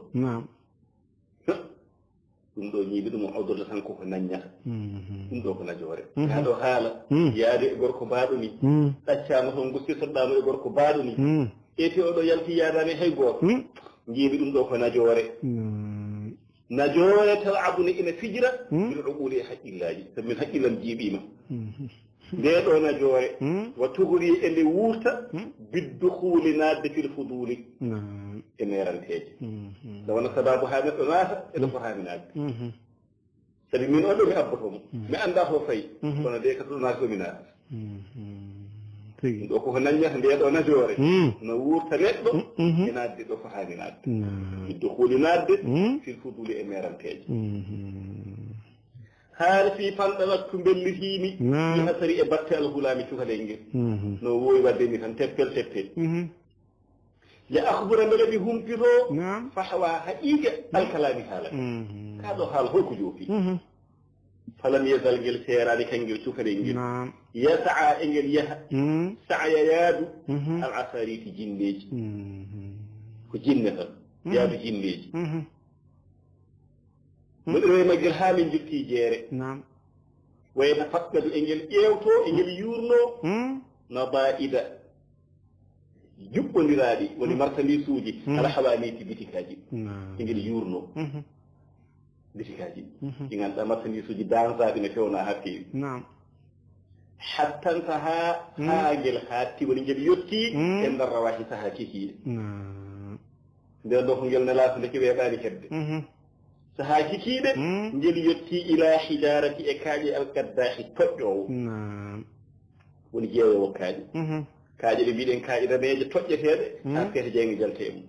Ɗum ɗo njiimi ɗum o awdorta tan koko naññata. Ɗum ɗo ko najoore. Kaa ɗo haala yaade e gorko baaɗo ni. Ɗaccaama toon gostirtoɗaama e gorko baaɗo ni. Ete oɗo yalti yaadaani hay gooto. Njiimi ɗum ɗo ko najoore. Najoore tal'abuni ina fijira bil uquli e haqqillaaji. Sabi min haqqillam jiiɓiima. Nde ɗo najoore wa tugri e nde wuurta biddukhuli naatde fil fuduli e meeranteeje. Nde wona sababu haa neɗɗo naata e ɗo fotaani naatde. Sabi min on ɗo mi abboto mo. Mi annda to fayi. Kono de ka ɗo naati ko mi naata. Ɗo koko naññata nde ɗo najoore. No wuurta neɗɗo e naatde ɗo fotaani naatde. Biddukhuli naatde fil fuduli e meeranteeje. Haali fii panɗa wattu mbellitiimi. Fii asari e batte alhulaami cukalel ngel. No woowi waɗde mi tan teppel teppel. Li akhbura mbele mi humpito. Fahwa haqiiqa alkalaami haala. Kaa ɗo haala holko joofi. Falam yazal ngel seeraani kangel cukalel ngel. Yasaa e ngel yaha. Saaya yaadu. Al asariti jinneeji. Ko jinne tan. Yaadu jinneeji. Moɗo rewi maggel haa min njotti jeere. Wayata fakkadu e ngel ƴeewto e ngel yuurno. Nabaida juɓɓondiraaɗi woni marchandisuuji. Ala hawaaniti bitikaaji. E ngel yuurno bitikaaji ɗi ngannduɗaa marchandisuuji dansaaɗi ne fewnaa haa feewi. Hattan sahaa haa ngel haatti woni ngel yotti e nder rawahi sahaa kikiiɗe. Nden ɗo ko ngel nelaaku ndeke weeɓaani heɓde. Sahaa kikiiɗe ngel yotti ila hijarati e kaaƴe alqaddaahi toƴƴoowo. Woni jeeyoowo kaaƴe. Kaaƴe ɗe mbiɗen kaaƴe daneeje toƴƴeteeɗe haa feete jeynge jalte e mum.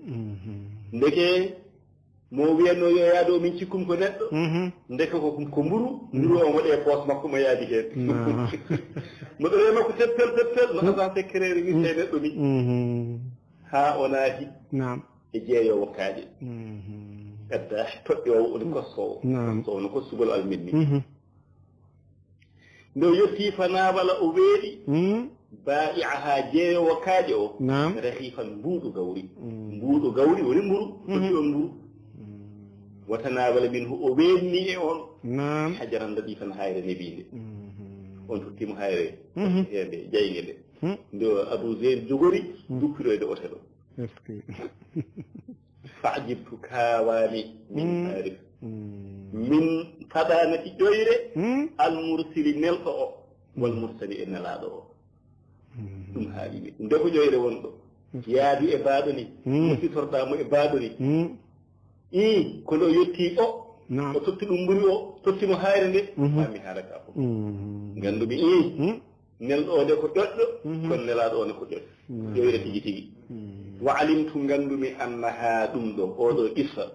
Ndeke mo wiyatno yo yaado min cikkum ko neɗɗo. Ndeke ko ko mburu. Mburu o waɗe poos makko mo yaadi heen. Mo ɗo makko teppel teppel no agent secret ni e neɗɗo ni. Haa o naati e jeeyoowo kaaƴe. Gadda toƴƴoowo woni kostoowo. Kostoowo no kostugol almin ni. Nde o yettii fa naabala o weeɗi. Baa'i'ahaa jeeyoowo kaaƴe o. Rahifan mbuuɗu gawri. Mbuuɗu gawri woni mburu. Totti on mburu. Wata naabala min o weeɗni e on. Hajaran ladifan hayre nebiinde. On totti mo hayre. Heende jaynge nde. Nde o Abu Zeyd jogori duppiroyde otel o. Est-ce que Fa'jibtu kaawaami min Haarif. Min faɗaanaki ƴoyre almursili nelɗo o wal mursali e nelaaɗo o. Ɗum haali mi. Nde ko ƴoyre wonɗo yaadu e baaɗo ni. Musitorɗaa mo e baaɗo ni. Ii kono o yettii o. O totti ɗum mburi o totti mo hayre nde. Haa mi haalaka fof. Nganndu mi ii. Nelɗo o de ko ƴoƴɗo. Kono nelaaɗo o ne ko ƴoƴɗo. Ƴoyre tigi tigi. Wa alimtu nganndu mi annaha ɗum ɗo oɗo qissa.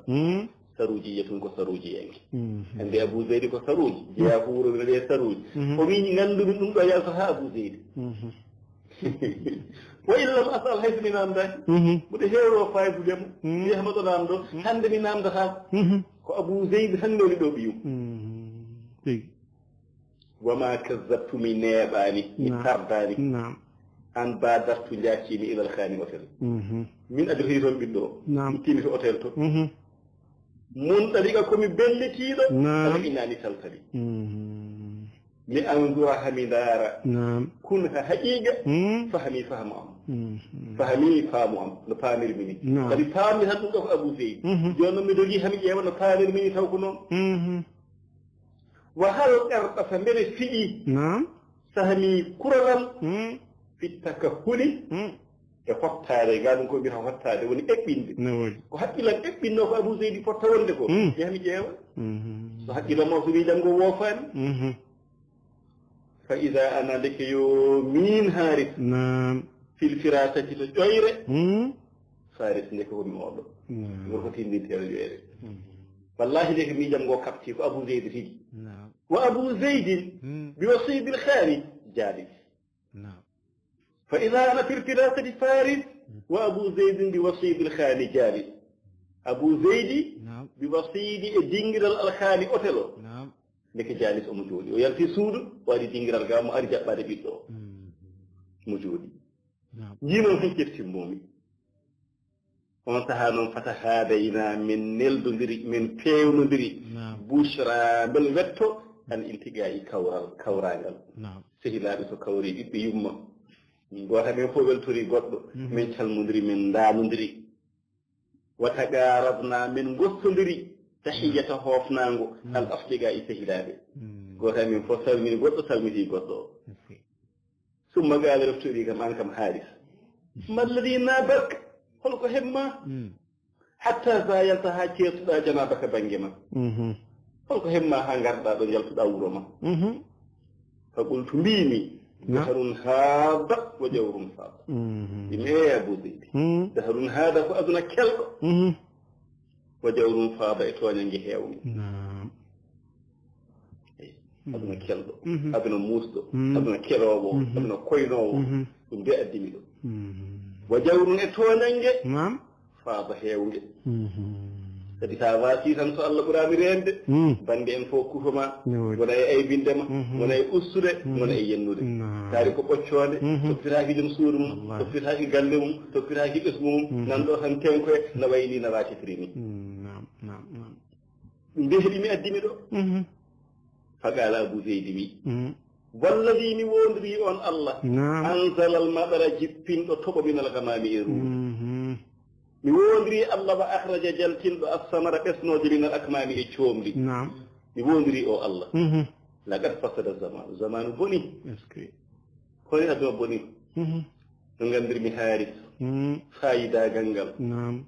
Saruuji yetun ko saruujiyanke. Annde Abu Zeydi ko saruuji jeyaa ko wuro wiyetee saruuji. O wii nganndu mi ɗum ɗo yaltata Abu Zeydi. Wa illam asal hayso mi namdaaki. Mboɗo heewro faydude mo. Wiya hama ɗo namdo hannde mi namdataako. Ko Abu Zeydi tan newni ɗo ɓiyum. Tigi. Wa ma kazzabtu mi neeɓaani mi tardaani. An badartu njaccimi ilal khani hotel. Min adrotiri toon ɓiɗɗo o ittimi to hotel to. Mun ɗaɗiga komi bellitiiɗo. Ala inani taltali. Mi anzura hami ndaara. Kun ha haqiqa fahami fahmu am. Fahami faamu am no paamirmi ni. Kadi paammi tan ɗum ɗo ko Abu Seydi. Jooni noon mi dogi hami ƴeewa no paamirmi ni taw ko noon. Wa hal qardasa mbele fiɗi. Naam. Sahmi kuralam. Fitta ka huli. E hottaade ngaa ɗum ko mbiyata hottaade woni eɓɓinde. Ko haqqillam eɓɓinnoo ko Abu Seydi fotta wonde ko. Yahmi ƴeewa. So haqqillam o so wii janngo woofaani. Fa ida ana ndeke yo miin haaris. Naam. Fil firasati to ƴoyre. Faris ndeke ko mi oɗo. Gorko tindinteeɗo ƴoyre. Wallahi ndeke miijam ngo kaɓti ko Abu Zeydi tigi. Wa Abu Zeydin bi wasibil khani jalis. Fa ida ana fil firasati faris wa Abu Zeydin bi wasibil khani jalis. Abu Zeydi, bi wasiidi e dingiral alhaali otel o. Ndeke Jaalis omo jooɗi. O yalti suudu, o ari dingiral ga mo ari jaɓɓaade ɓiɗɗo o. Mo jooɗi. Njii noon hay ƴeftimmomi. On sahaa noon fata haadayna min neldodiri, min peewnodiri. Bushra mbel wetto an intigaa e kawral, kawraangal. Sehilaaɓe so kawri ɓiɓɓe yumma. Gooto men fof weltori goɗɗo. Min calmodiri, min ndaanodiri. Wa taqarabna, min gottodiri. Tahiyyata hoofnaango, al asdiqaa e sehilaaɓe. Gooto men fof salmini goɗɗo, salmiti goɗɗo o. Summa qaala, reftori kam, an kam Haaris. Ma alladhi naabak? Holko heɓ ma? Hatta zayalta, haa ceertuɗaa janaabaka bannge ma. Holko heɓ ma haa ngarɗaa ɗo njaltuɗaa wuro ma? Fa qultu, mbimi, dahrun haada wa jawrun faada. Mbimi, e Abu Zeydi, dahrun haada ko aduna kelɗo. Wa jawrun faada e tooñange heewnge. Aduna kelɗo, aduna muusɗo, aduna keroowo, aduna koynoowo, ɗum de addimi ɗo. Wa jawrun e tooñange, faaba heewnge. Kadi sa waasi tan so Allah ɓuraami reende, bannge en fof kufo ma, wona e aybinde ma, wona e ustude, wona e yennude. Taari ko ɓoccoonde, toppitaaki joom suudu mum, toppitaaki galle mum, toppitaaki ɓesngu mum, nan ɗo tan tenkoye, na wayni na waasitiri ni. Ɗum de heɓi mi addimi ɗo. Faqaala Abu Zeydi wi, walladi mi woondiri on Allah, anzala al maɗara jippinɗo toɓo min al gamaami e ruuhu. Mi woondiri Allah wa akhraja jaltinɗo assamara ɓesnoojo min al akmaami e coomri. Mi woondiri o Allah. Laqad fasada zamanu, zamanu boni. Kono aduna boni. No nganndirmi Haaris, faayidaagal ngal,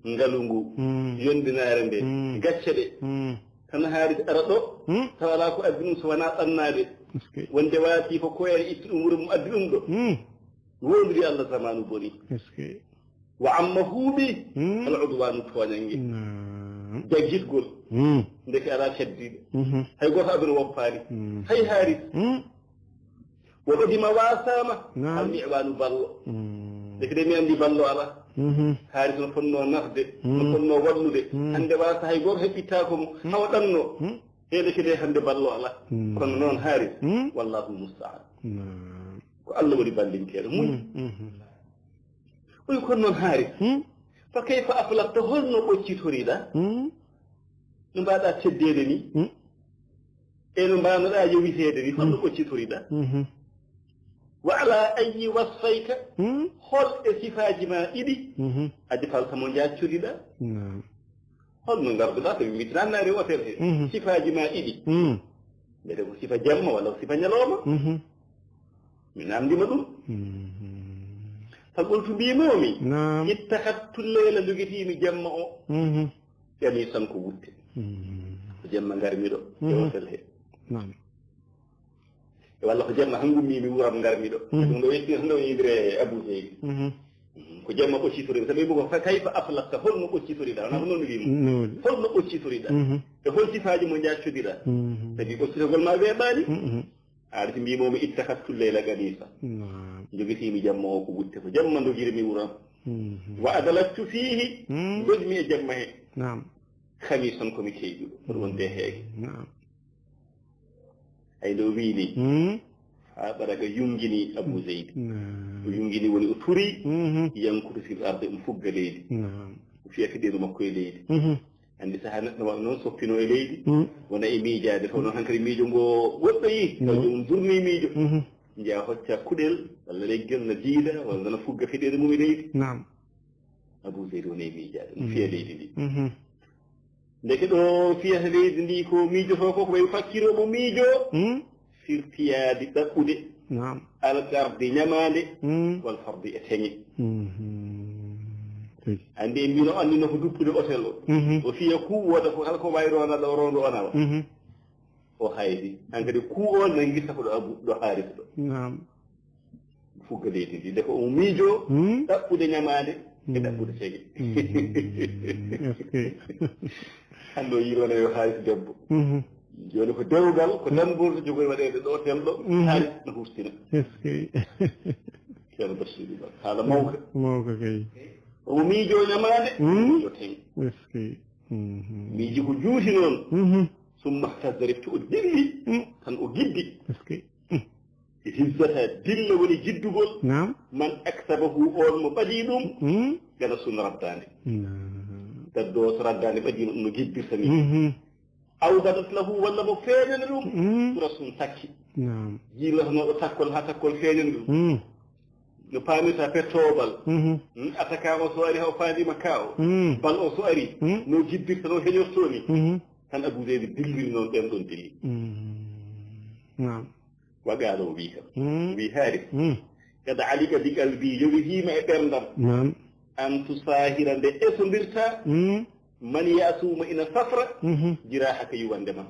ngalu ngu, yondinaare nde, gacce ɗe. Tan Haaris ara ɗo, tawa alaa ko addi ɗum so wonaa ɗannaade. Wonde waasi ko koyre itti ɗum wuro mum addi ɗum ɗo. Woondiri Allah, zamanu boni. Wa amma huuɓi, al udwanu, tooñannge. Jaggitgol. Ndeke alaa keddiiɗo. Hay gooto aduna woppaani. Hay Haaris. Wo ɗo dima waasama. Al mi'wanu ballo. Ndeke de mi anndi ballo alaa. Haaris no fonnoo nafde, no fonnoo wallude. Hannde waasa hay gooto heɓɓittaako mo, hawa ɗanno. He ndeke de hannde ballo alaa. Kono noon Haaris, wallahu musta'an. Ko Allah woni ballinteeɗo. Muñ. Oyi kono noon Haaris, fa kayfa aflahta, holno ɓoccitoriɗa? No mbaɗa teddeede ni? E no mbanoɗa yowiteede ni, holno ɓoccitoriɗa? Wa ala ayyi wasfayka, hol e sifaaji ma ɗiɗi, a defalta mo njaccoriɗa? Holno ngarduɗa, so mi wittanani rew affaire he? Sifaaji ma ɗiɗi. Mbete ko sifa jamma walla ko sifa ñalawma? Mi namdima ɗum. Fa qultu, mbimomi, ittakhadtu leyla, jogitiimi jamma o. Ƴami tan ko wutte. Ko jamma ngarmi ɗo e hotel he. E walla ko jamma hanngummimi wuram ngarmi ɗo. Ɗum ɗo yetti tan ɗo yimre Abu Zeydi. Ko jamma ɓoccitori, sabi mo ko fa kayfa aflahta, holno ɓoccitoriɗa? Wona ko noon wimo. Holno ɓoccitoriɗa? E hol sifaaji mo njaccodiɗa? Sabi ɓoccitogol ma weeɓaani. Aɗa si mbimomi ittakhadtu leyla ganisa. Jogitiimi jamma o ko wutte, ko jamma ndogirmi wuram. Wa adlajtu fihi, mbodmi e jamma he. Khamisan, ko mi keyɗuɗo, ko ɗum wonde heege. Ay nde o wii ni, haa ɓaraga yungini Abu Zeydi. O yungini woni o turi, yankutu fil ardi, omo fugga leydi. O fiya fiɗeeru makko e leydi. Anndi sahaa neɗɗo waɗa noon soppino e leydi, wona e miijaade, taw noon hankadi miijo ngo woɗɗoyi, taw joomum durni miijo. Njeya hocca kuɗel, walla leggel na diida, walla na fugga fiɗeeru mum e leydi. Abu Zeydi woni e miijaade, no fiya leydi ndi. Ndeke ɗo fiyata leydi ndi ko miijotoo ko, ko wayi fakkiroomo miijo, firtiyaadi ɗaɓɓude, algardi ñamaande, wal fardi e teŋe. Anndi en mbino anndi no ko duppude otel o. O fiya kuu wooda ko kala ko wayi roona ɗo rondo onawa. O haydi. Hankadi kuu o nanngirta ko ɗo Abu, ɗo Haaris ɗo. Fugga leydi ndi, nde ko omo miijoo ɗaɓɓude ñamaande e ɗaɓɓude sege. Hannde o yiilono yo haalis debbo. Jooni ko dewgal, ko dammbol to jogoy waɗeede ɗo, tel ɗo, haalis no hurtina. Ceerno Basiiru Ba, haala mawka. Mawka kay. Omo miijoo ñamaande, miijoo teŋ. Miiji ko juuti noon. Summa htazza, refti o dilli. Tan o giddi. Est-ce que? Hizzata, dilla woni jiddugol. Naam. Man aksabahu, on mo ɓadii ɗum. Gana sun raddaande. Naam. Gaddo so raddaande ɓadii ɗum no giddirta ni. Aw badat lahu, walla mo feeñana ɗum. Sura sun takki. Naam. Jiilatanooɗo takkol haa takkol feeñani ɗum. No paamirta pettoobal. Ataka o so ari, haw faandima ka o. Bal o so ari, no jiddirta, no heñorto ni. Tan Abu Zeydi dilliri noon, ɓen ɗon dilli. Naam. Wa qaala, o wi kam. Wi Haaris. Kad alika bi qalbi, yowitiima e ɓerndam. Naam. An tusahira, nde esondirta. Man ya'su, mo ina safra, jirahaka, yuwande ma.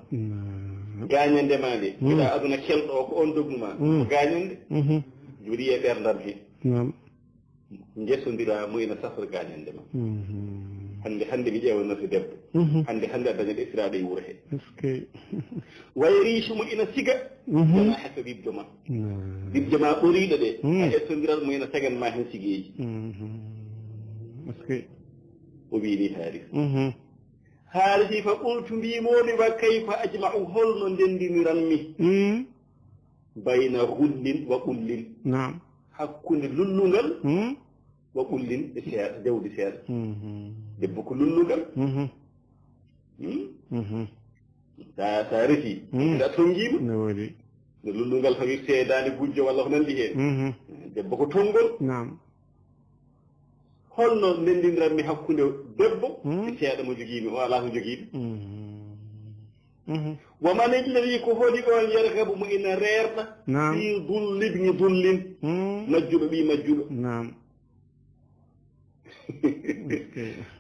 Gaañande ma nde. Mbiɗa aduna kelɗo o, ko on dognu ma. Ko gaañande. Juri e ɓerndam he. Naam. Njesondira mo ina safra gaañande ma. Hannde, hannde mi ƴeewanorte debbo. Hannde, hannde a dañat esiraaɗo e wuro he. Est-ce que? Wa yaricu, mo ina siga. Janahaka, bibjo ma. Naam. Bibjo ma ɓoriiɗo ɗe. A esondirat mo ina sagan ma hen sigeeji. Est-ce que? O wiini Haaris. Haalisi, fa qultu, mbiimoomi, wa kayfa ajma'u, holno ndenndiniranmi? Bayna ghullin wa qullin. Naam. Hakkunde lullungal wa qullin e seeɗa, jawdi seeɗa. Debbo ko lullungal. Sa, sa resi, a tonngiima. No woodi. No lullungal fawirte e daande gujjo walla ko nanndi heen. Debbo ko tonngol. Naam. Holno ndenndindiranmi hakkunde debbo e seeɗa mo jogiimi, o alaa ko jogiimi? Wa man alladhi, ko holi on, yarghabu, mo ina reerɗa, naam, fi dhulli ibni dhullin, majjuɗo ɓii majjuɗo? Naam.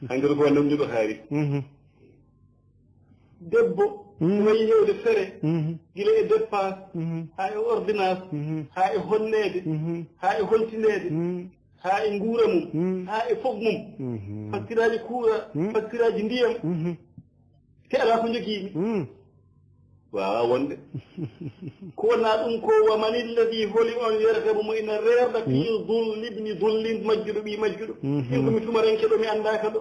Hankadi ko nanduɗo Haaris. Debbo, wayi hewde fere, gila e dépense, haa e ordonnance, haa e honneede, haa e holtineede, haa e nguura mum, haa e fof mum, facturaaji courant, facturaaji ndiyam, te alaa ko njogiimi. Waawaa wonde. Ko wonaa ɗum ko, wa man alladhi, holi on, yarghabu, mo ina reerɗa, fi dhulli ibni dhullin, majjuɗo ɓii majjuɗo. Min ko mi tumaranke ɗo, mi anndaaka ɗo.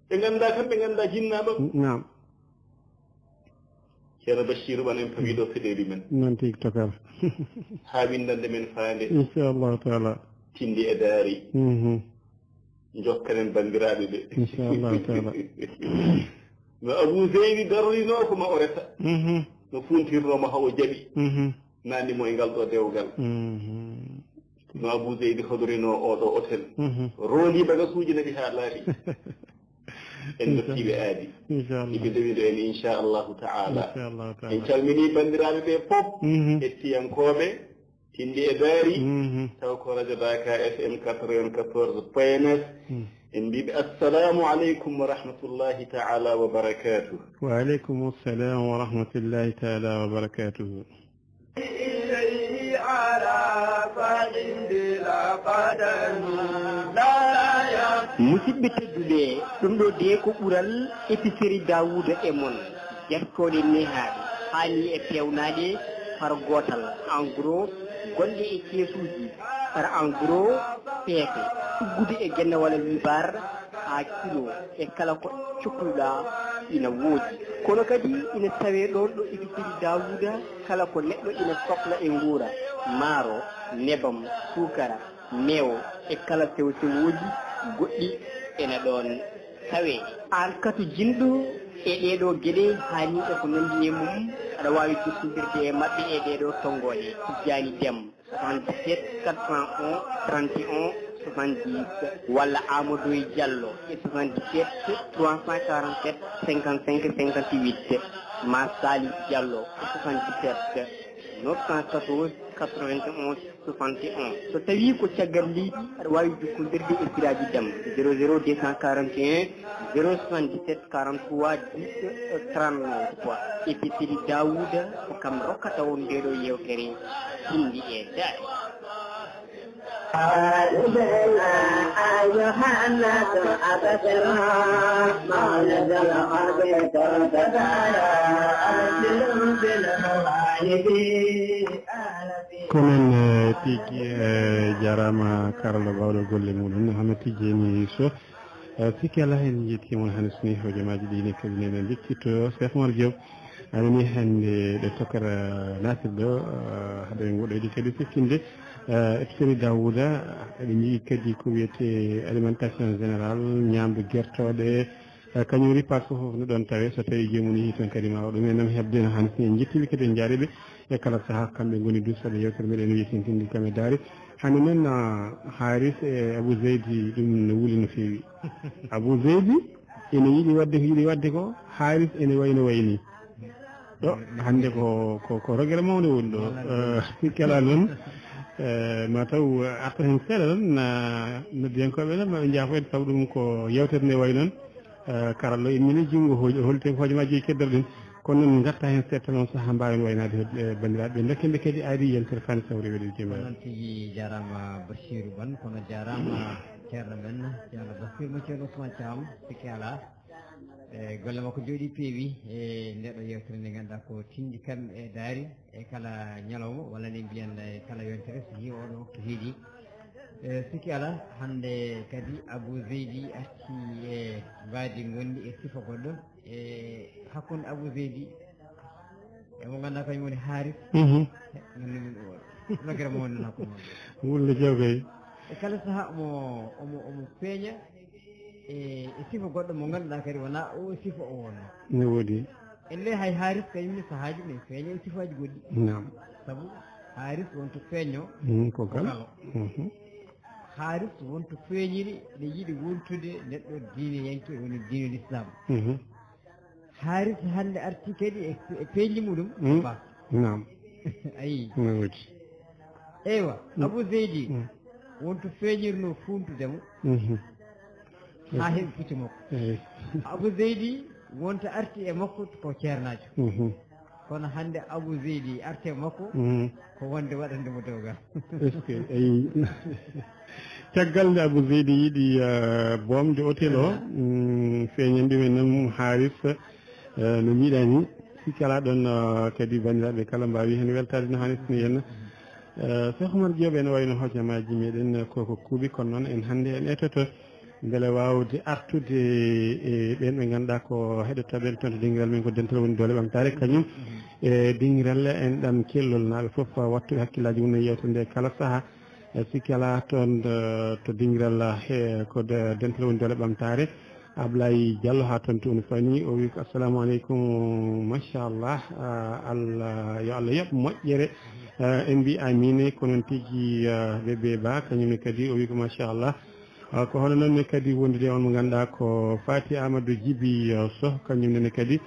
Ɓe nganndaa kam, ɓe nganndaa jinnaaɓe. Naam. Ceerno Bachir, wan en pawiɗo feɗeeli men. Noon tigi tokar. Haa winndande men faande. Inchallahu taala. Tindi e daari. Jokkanen banndiraaɓe ɓe. Inchallahu taala. No Abu Zeydi darorinoo ko ma o reta. No funtirnoo ma haa o jaɓi. Naanni mo e ngal ɗo dewgal. No Abu Zeydi hodorinoo oo ɗo otel. Roondii bagasuuji naɓi haa laaɓi. En dottiiɓe aadi. Inchallah. Iɓe dewindo en, inchallahu taala. Inchallahu taala. En calminii banndiraaɓe ɓe fof, hettiyankooɓe, Tindi e Daari, taw ko Radio Daka F M quatre-vingt-quatorze point neuf. En mbiiɓe assalamu aleykum wa rahmatullahi taala wa barakatuh. Wa aleykum assalam wa rahmatullahi taala wa barakatuh. Musidɓe tedduɓe, ɗum ɗo de ko ɓural épicerie Daouda e mon. Jertooɗe nehaaɗe, haa ni e peewnaaɗe par gootal, en gros, gonɗe e keesuuji, par en gros, peese, tuggude e genne walla liibar, haa kilo, e kala ko cokluɗaa ina woodi. Kono kadi ina tawee ɗoon ɗo épicerie Daouda, kala ko neɗɗo ina sokla e nguura, maaro, nebam, suukara, meewo e kala sewo-sewooji goɗɗi ina ɗoon tawee. Aan katojinɗo e ɗee ɗoo geɗe, haa ni e ko nanndi e mum, aɗa waawi jokkondirde e maɓɓe e ɗee ɗoo tonngooɗe, Tijjaani Dem. Soixante-dix-sept quatre cent onze trente et un soixante-dix, walla Amadou Diallo e soixante-dix-sept trois cent quarante-sept cinquante-cinq cinquante-huit, ma Sali Diallo e soixante-dix-sept neuf cent quatorze quatre-vingt-onze soixante et un. So tawii ko caggal leydi, aɗa waawi jokkondirde e Siraaji Dem, zéro zéro deux cent quarante et un zéro soixante-dix-sept quarante-trois dix trente-neuf. Épicerie Daouda, ko kam rokkata on ndee ɗoo yeewtere Tindi e Daari. Ko noon, eh, tigi, eh, jaaraama karalla baawɗo golle muɗum, Ahmed Tidiane Sow. Eh, sikki alaa, en njettii mon hannde so nii hojomaaji ɗi ne kadi ne, ne njettitoo Cheikh Oumar Diop. Aɗa ni hannde ɗo tokara naatirɗo, eh, haɗa en woɗɗoyde kadi siftinde, eh, épicerie Daouda, eɗen njogii kadi ko wiyetee alimentation générale, ñaamdu gertooɗe, eh, kañum ripaas fof fof no ɗoon tawee, so tawii joomum yehii toon kadi ma o ɗum en nam heɓde no hannde. En njettii ɓe kadi, en njaarnii ɓe e kala sahaa, kamɓe ngoni duusooɓe yeewtere meɗen wiyetee Tindi kam e Daari. Hannde noon, ah, Haris e Abou Zeydi, ɗum no wuli no feewi. Abou Zeydi ene yiɗi waɗde ko yiɗi waɗde ko, Haris ene wayi no wayi nii. Ɗo, hannde ko, ko, ko rogere mawnde woni ɗo. Eh, kala noon, eh, ma taw arta heen seeɗa noon, na noddiyankooɓe noon, ma ɓe njaafo en, sabu ɗum ko yeewtere nde wayi noon. Eh, karallo immini junngo, hooƴ-, holti ko hojomaaji e keddorɗen. Kono noon, ngatta heen seeɗa tan, on sahaa mbaawen waynaade e banndiraaɓe ɓe, ndokken ɓe kadi aadi yiyannde sere fani sawre weɗe jemma. Ko noon tigi, jaaraama Basiiru Ban, kono jaaraama ceerno men, ceerno Basiiru mo ceerno Ousmane Thiam, sikke alaa. E golle makko jooɗii peewi e ndeɗo yeewtere nde ngannduɗaa ko Tindi kam e Daari e kala ñalawma, walla ne mbiyen e kala yontere so yii oɗo waktu heedi. E sikki alaa, hannde kadi Abou Zeydi arti e mbaadi ngonndi e sifa goɗɗo. E hakkunde Abou Zeydi e mo ngannduɗaa kañum woni Haris. Mhm. He, nganndu min ɗum waɗa. Rogere mo woni hakkunde maɓɓe. Wulle jawgay. E kala sahaa omo, omo, omo feeña e, e sifa goɗɗo mo ngannduɗaa kadi wonaa o sifa o wonnoo. Ne woodi. Enne hay Haris kañum ne sahaaji ne feeña e sifaaji goɗɗi. Naam. Sabu Haris wonto feeño Mm, ko ko gal. Galo. Mhm. Haris wonto feeñiri ne yiɗi wontude neɗɗo diine yanke woni diine l'islam. Mhm. Haris hannde arti kadi e, e peeñi muɗum. Mm. Ba. Naam. Ayi. Ne woodi. Eywa, Mm. Abou Zeydi Mm. wonto feeñirno fuuntudemo Mhm. haa heɓi puccu makko. Eyi. Abou Zeydi wonto arti e makko ko ceernaajo. Mhm. Kono hannde Abou Zeydi arti e makko Mhm. ko wonde waɗande mo dewgal. Est-ce que, eyi. Caggal nde Abou Zeydi yiɗi, eh, boomde hôtel o, Mhm. mm, feeñani ɗum en noon Haris, eh, no mbiɗa ni, sikki alaa ɗoon, eh, kadi banndiraaɓe kala mbaawi heen weltaade no haanirta ni henna. Eh, Cheikh Oumar Diop, ene wayno hojomaaji meɗen ko, ko kuuɓi, kono noon en hannde en etoto mbele waawde artude e ɓeen ɓe ngannduɗaa ko heɗotooɓe en toon to dingiral men ko dental woni doole ɓamtaare, kañum e dingiral en ɗam kellol naaɓe fof wattuɓe hakkillaaji mum e yeewtere nde kala sahaa. E sikki alaa toon, eh, to dingiral, eh, ko de-, dental woni doole ɓamtaare. Ablaye Diallo haa toon to woni fani, o wi ko, "Assalamu aleykum, machallah, ah, Allah, yo Allah yoɓ moƴƴere." Ah, en mbi amiin, ko noon tigi, ah, Bébé Ba, kañum ne kadi o wi ko machallah. Ah, ko hono noon ne kadi wondude e on mo ngannduɗaa ko Fati Amadou Djibi, ah, Soh, kañum ne kadi,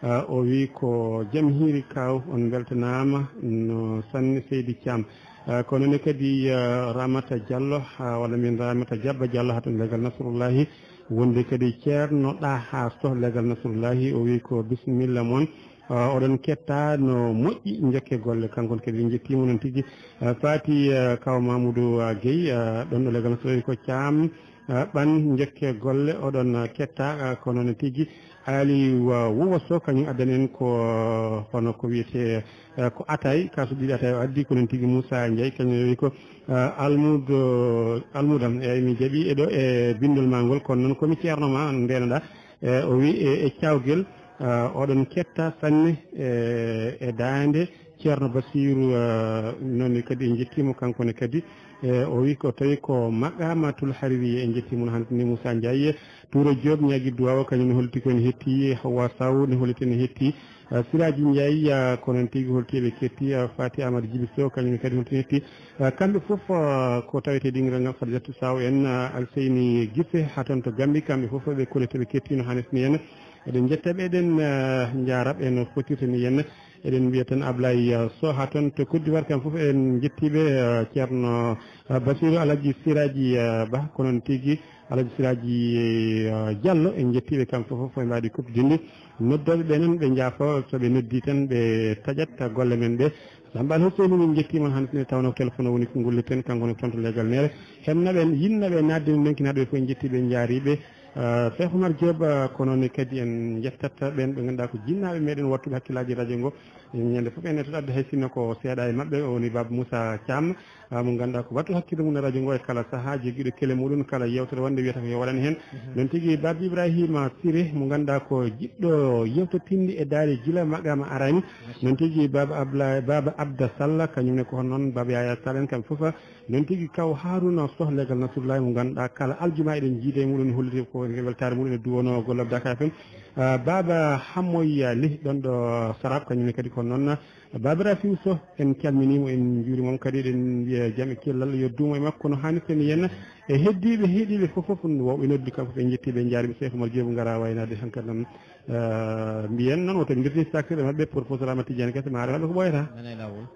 ah, o wi ko jam hiiri kaaw, on mbeltanaama no sanne Seydi Thiam. Ah, kono ne kadi, ah, Ramata Diallo, ah, walla mbiyen Ramata Diabba Diallo haa toon legal Nasrullahi. Wonde kadi Ceerno Ɗaha Soh legal Nasrullahi, o wi ko bisimilla mon. Ah, oɗon ketta no moƴƴi, njokke golle. Kanko ne kadi en njettiima noon tigi. Ah, Fati, ah, Kaw Mamoudou, ah, Guèye, ah, ɗon ɗo legal Nasrullahi ko Caam, ah, Ɓan, njokke golle, oɗon, ah, ketta, ah, ko noon tigi. Ali wa-, Wuwa Soh, kañum addani en ko, ah, hono ko wiyetee, eh, ko atay, kaasu ɗiɗi atay o addi, ko noon tigi Moussa Ndiaye, kañum wi ko, eh, almudo, almudam, eyyi, mi jaɓi e ɗo e bindol ma ngol, kono noon ko mi ceerno ma, ndeenaɗa, eh, o wi e, e cawgel, eh, oɗon ketta sanne, eh, e daande Ceerno Basiru, eh, noon kadi en njettiimo kanko ne kadi, eh, o wi ko tawi ko Maqamatul Hariri, en njettiimo no hannde ni Moussa Ndiaye, Toura Diop ñaagi duwawa, kañum ne holti ko ene hetti, Hawa Sow ne holti ene hetti, Ah, Siraji Ndiaye, ah, ko noon tigi holti eɓe ketti, ah, Fati Amadou Djibi Sow, kañum kadi holti hetti. Ah, kamɓe fof, ah, ko tawete dingiral ngal Khadijatou Sow en, ah, Alseyni Gisse, haa toon to Gambi, kamɓe fof ɓe kolete ɓe ketti no haanirta ni en. Eɗen njetta ɓe, eɗen, ah, njaara ɓe no fotirta ni en. Eɗen mbiya tan Ablaye, ah, Sow haa toon to Côte d'Ivoire, kam fof en njetti ɓe, ah, Ceerno, ah, Basiru Alaji Siraji, ah, Ba, ko noon tigi. Alaji Siraji, eh, Diallo, en njettii ɓe kamɓe fof, fof e mbaadi kuɓdinndi. Noddooɓe ɓe noon, ɓe njaafo, so ɓe noddii tan, ɓe taƴat golle men ɗe. Samba Al Husseini, min njettii mon hannde, nde tawnoo ko téléphone o woni ko ngulleten, kanko ne toon to leegal Neere. Hemnaɓe, yinnaɓe, naatde no ndonkinaaɗo ɓe fof, en njettii ɓe, en njaarii ɓe. Eh, Cheikh Oumar Diop, eh, ko noon ne kadi en njettat ɓeen ɓe ngannduɗaa ko jinnaaɓe meɗen, wattuɓe hakkillaaji radio ngo. Ñande fof en ettoto adde hay sinno ko seeɗa e maɓɓe, o woni Baba Moussa Thiam, ah, mo ngannduɗaa ko wattu hakkille mum e radio ngo e kala sahaa, joggiiɗo kele muɗum kala yewtere wonde wiyata ko yo waɗan heen. Mhm. Noon tigi Baba Ibrahima Siré mo ngannduɗaa ko jiɗɗo yewtotinde e daari gila maqaama araani. Machallah. Noon tigi Baba Abla-, Baba Abda Sall, kañum ne ko hono noon Baba Yaya Sall en kamɓe fof. Noon tigi kaw Haruna Soh legal Nasrullahi mo ngannduɗaa kala aljuma eɗen jiida e muɗum, holliti ko weltaare muɗum e duwono golle Dakar F M. Ah, Baba Hammoy Ly ɗon ɗo Sarab, kañum ne kadi ko noon. Baba Rafiu Soh, en calminiima, en njuuriima mo kadi, eɗen mbiya jam e cellal yo duumo e makko no haanirta ni henna. E heddiiɓe heɗiiɓe fof, fof, wowɓe noddi kamɓe fof, en njettii ɓe, en njaariima. Cheikh Oumar Diop ngara waynaade tan kadi noon, ah, mbiyen noon, o tawi mbirti sakirɗe maɓɓe, professeur Amadou Tidiane Kese, maare maɓɓe ko ɓooyata. Nana e laawol.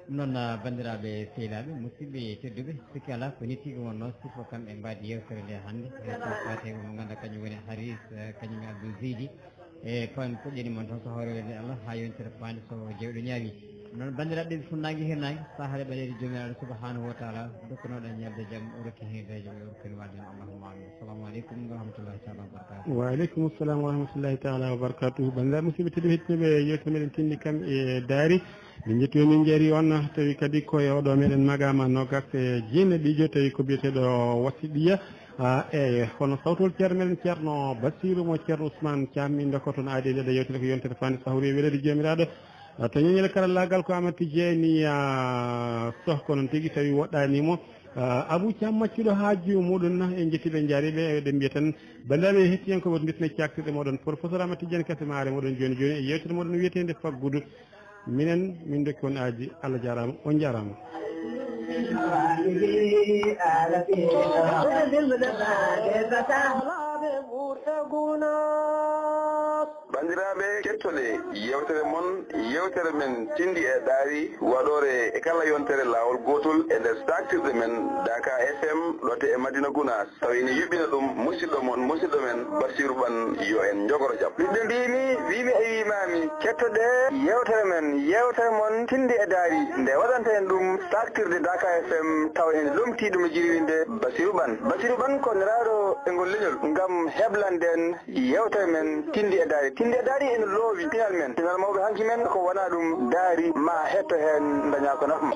Ɗum noon, ah, banndiraaɓe sehilaaɓe, musidɓe tedduɓe, sikki alaa ko nii tigi wonnoo, sifo kam ɓe mbaadi yeewtere nde hannde. E ko faati e mo ngannduɗaa kañum woni Haris, eh, kañum e Abdou Zeydi. E ko en puɗɗiima noon tan so hooreede Allah haa yontere faande so jawɗi ñaami. Noon banndiraaɓe ɓe funnaange hirnaange, sahaare ɓaleeɗe Joomiraaɗo Subhaanahu wa Taala, dokkunooɗo en ñalde jam, o rokki heen reejo, o rokki en waalde en. Allahumma amin. Assalamu aleykum wa rahmatullahi taala wa barakatuh. Wa aleykum salam wa rahmatullahi taala wa barakatuh. Banndiraaɓe musidɓe tedduɓe heɗiiɓe yeewtere meɗen tinndi kam e daari. Min njettii on, min njaari on, tawi kadi ko e oɗo meɗen maqaama noogaas e jeenaɓiijo, tawi ko biyeteeɗo Wasiɗiya. Ah, eeyo, kono sawtol ceerno meɗen Ceerno Basiiru mo Ceerno Ousmane Thiam, min ndokkoo toon aadi e nde yewtere ko yontere faande sahori e weleede Joomiraaɗo. Ah, to ñeñel karallaagal ko Amadou Tidiani, ah, Soh, ko noon tigi tawi woɗɗaani mo. Ah, Abou Thiam maccuɗo haaju muɗum na, en njettii ɓe, en njaari ɓe, eɗen mbiya tan banndiraaɓe heɗiyankooɓe, woto ndisne caktirɗe mooɗon. Professeur Amadou Tidiane Kese maare mooɗon jooni jooni e yewtere mooɗon wiyeteende Faggudu. Minen, min ndokki on aadi, Allah jaaraama, on njaaraama. Banndiraaɓe, kettoɗee yeewtere mon, yeewtere men tinndi e ɗaari, waɗoore e kala yontere laawol gootol e nder saaktirɗe men, Daaka F M, ɗo to e Madina Gunaas. Tawi ene yuɓɓina ɗum musidɗo mon, musidɗo men, Basiiru Ɓan, yo en njogoro jam. Ɓiɓɓe mbiimi, wiimi e wiimaami, kettoɗee yeewtere men, yeewtere mon, tinndi e daari, nde waɗanta en ɗum saaktirde Daaka F M, tawa ene lomtii ɗum e jirwinde Basiiru Ɓan. Basiiru Ɓan ko nelaaɗo e ngol leñol ngam heblande en yeewtere men, tinndi e daari. Tinndi e daari ene loowi pinal men, pinal mawɓe hanki men, ko wonaa ɗum daari, ma hetto heen, dañaa ko nafa ma.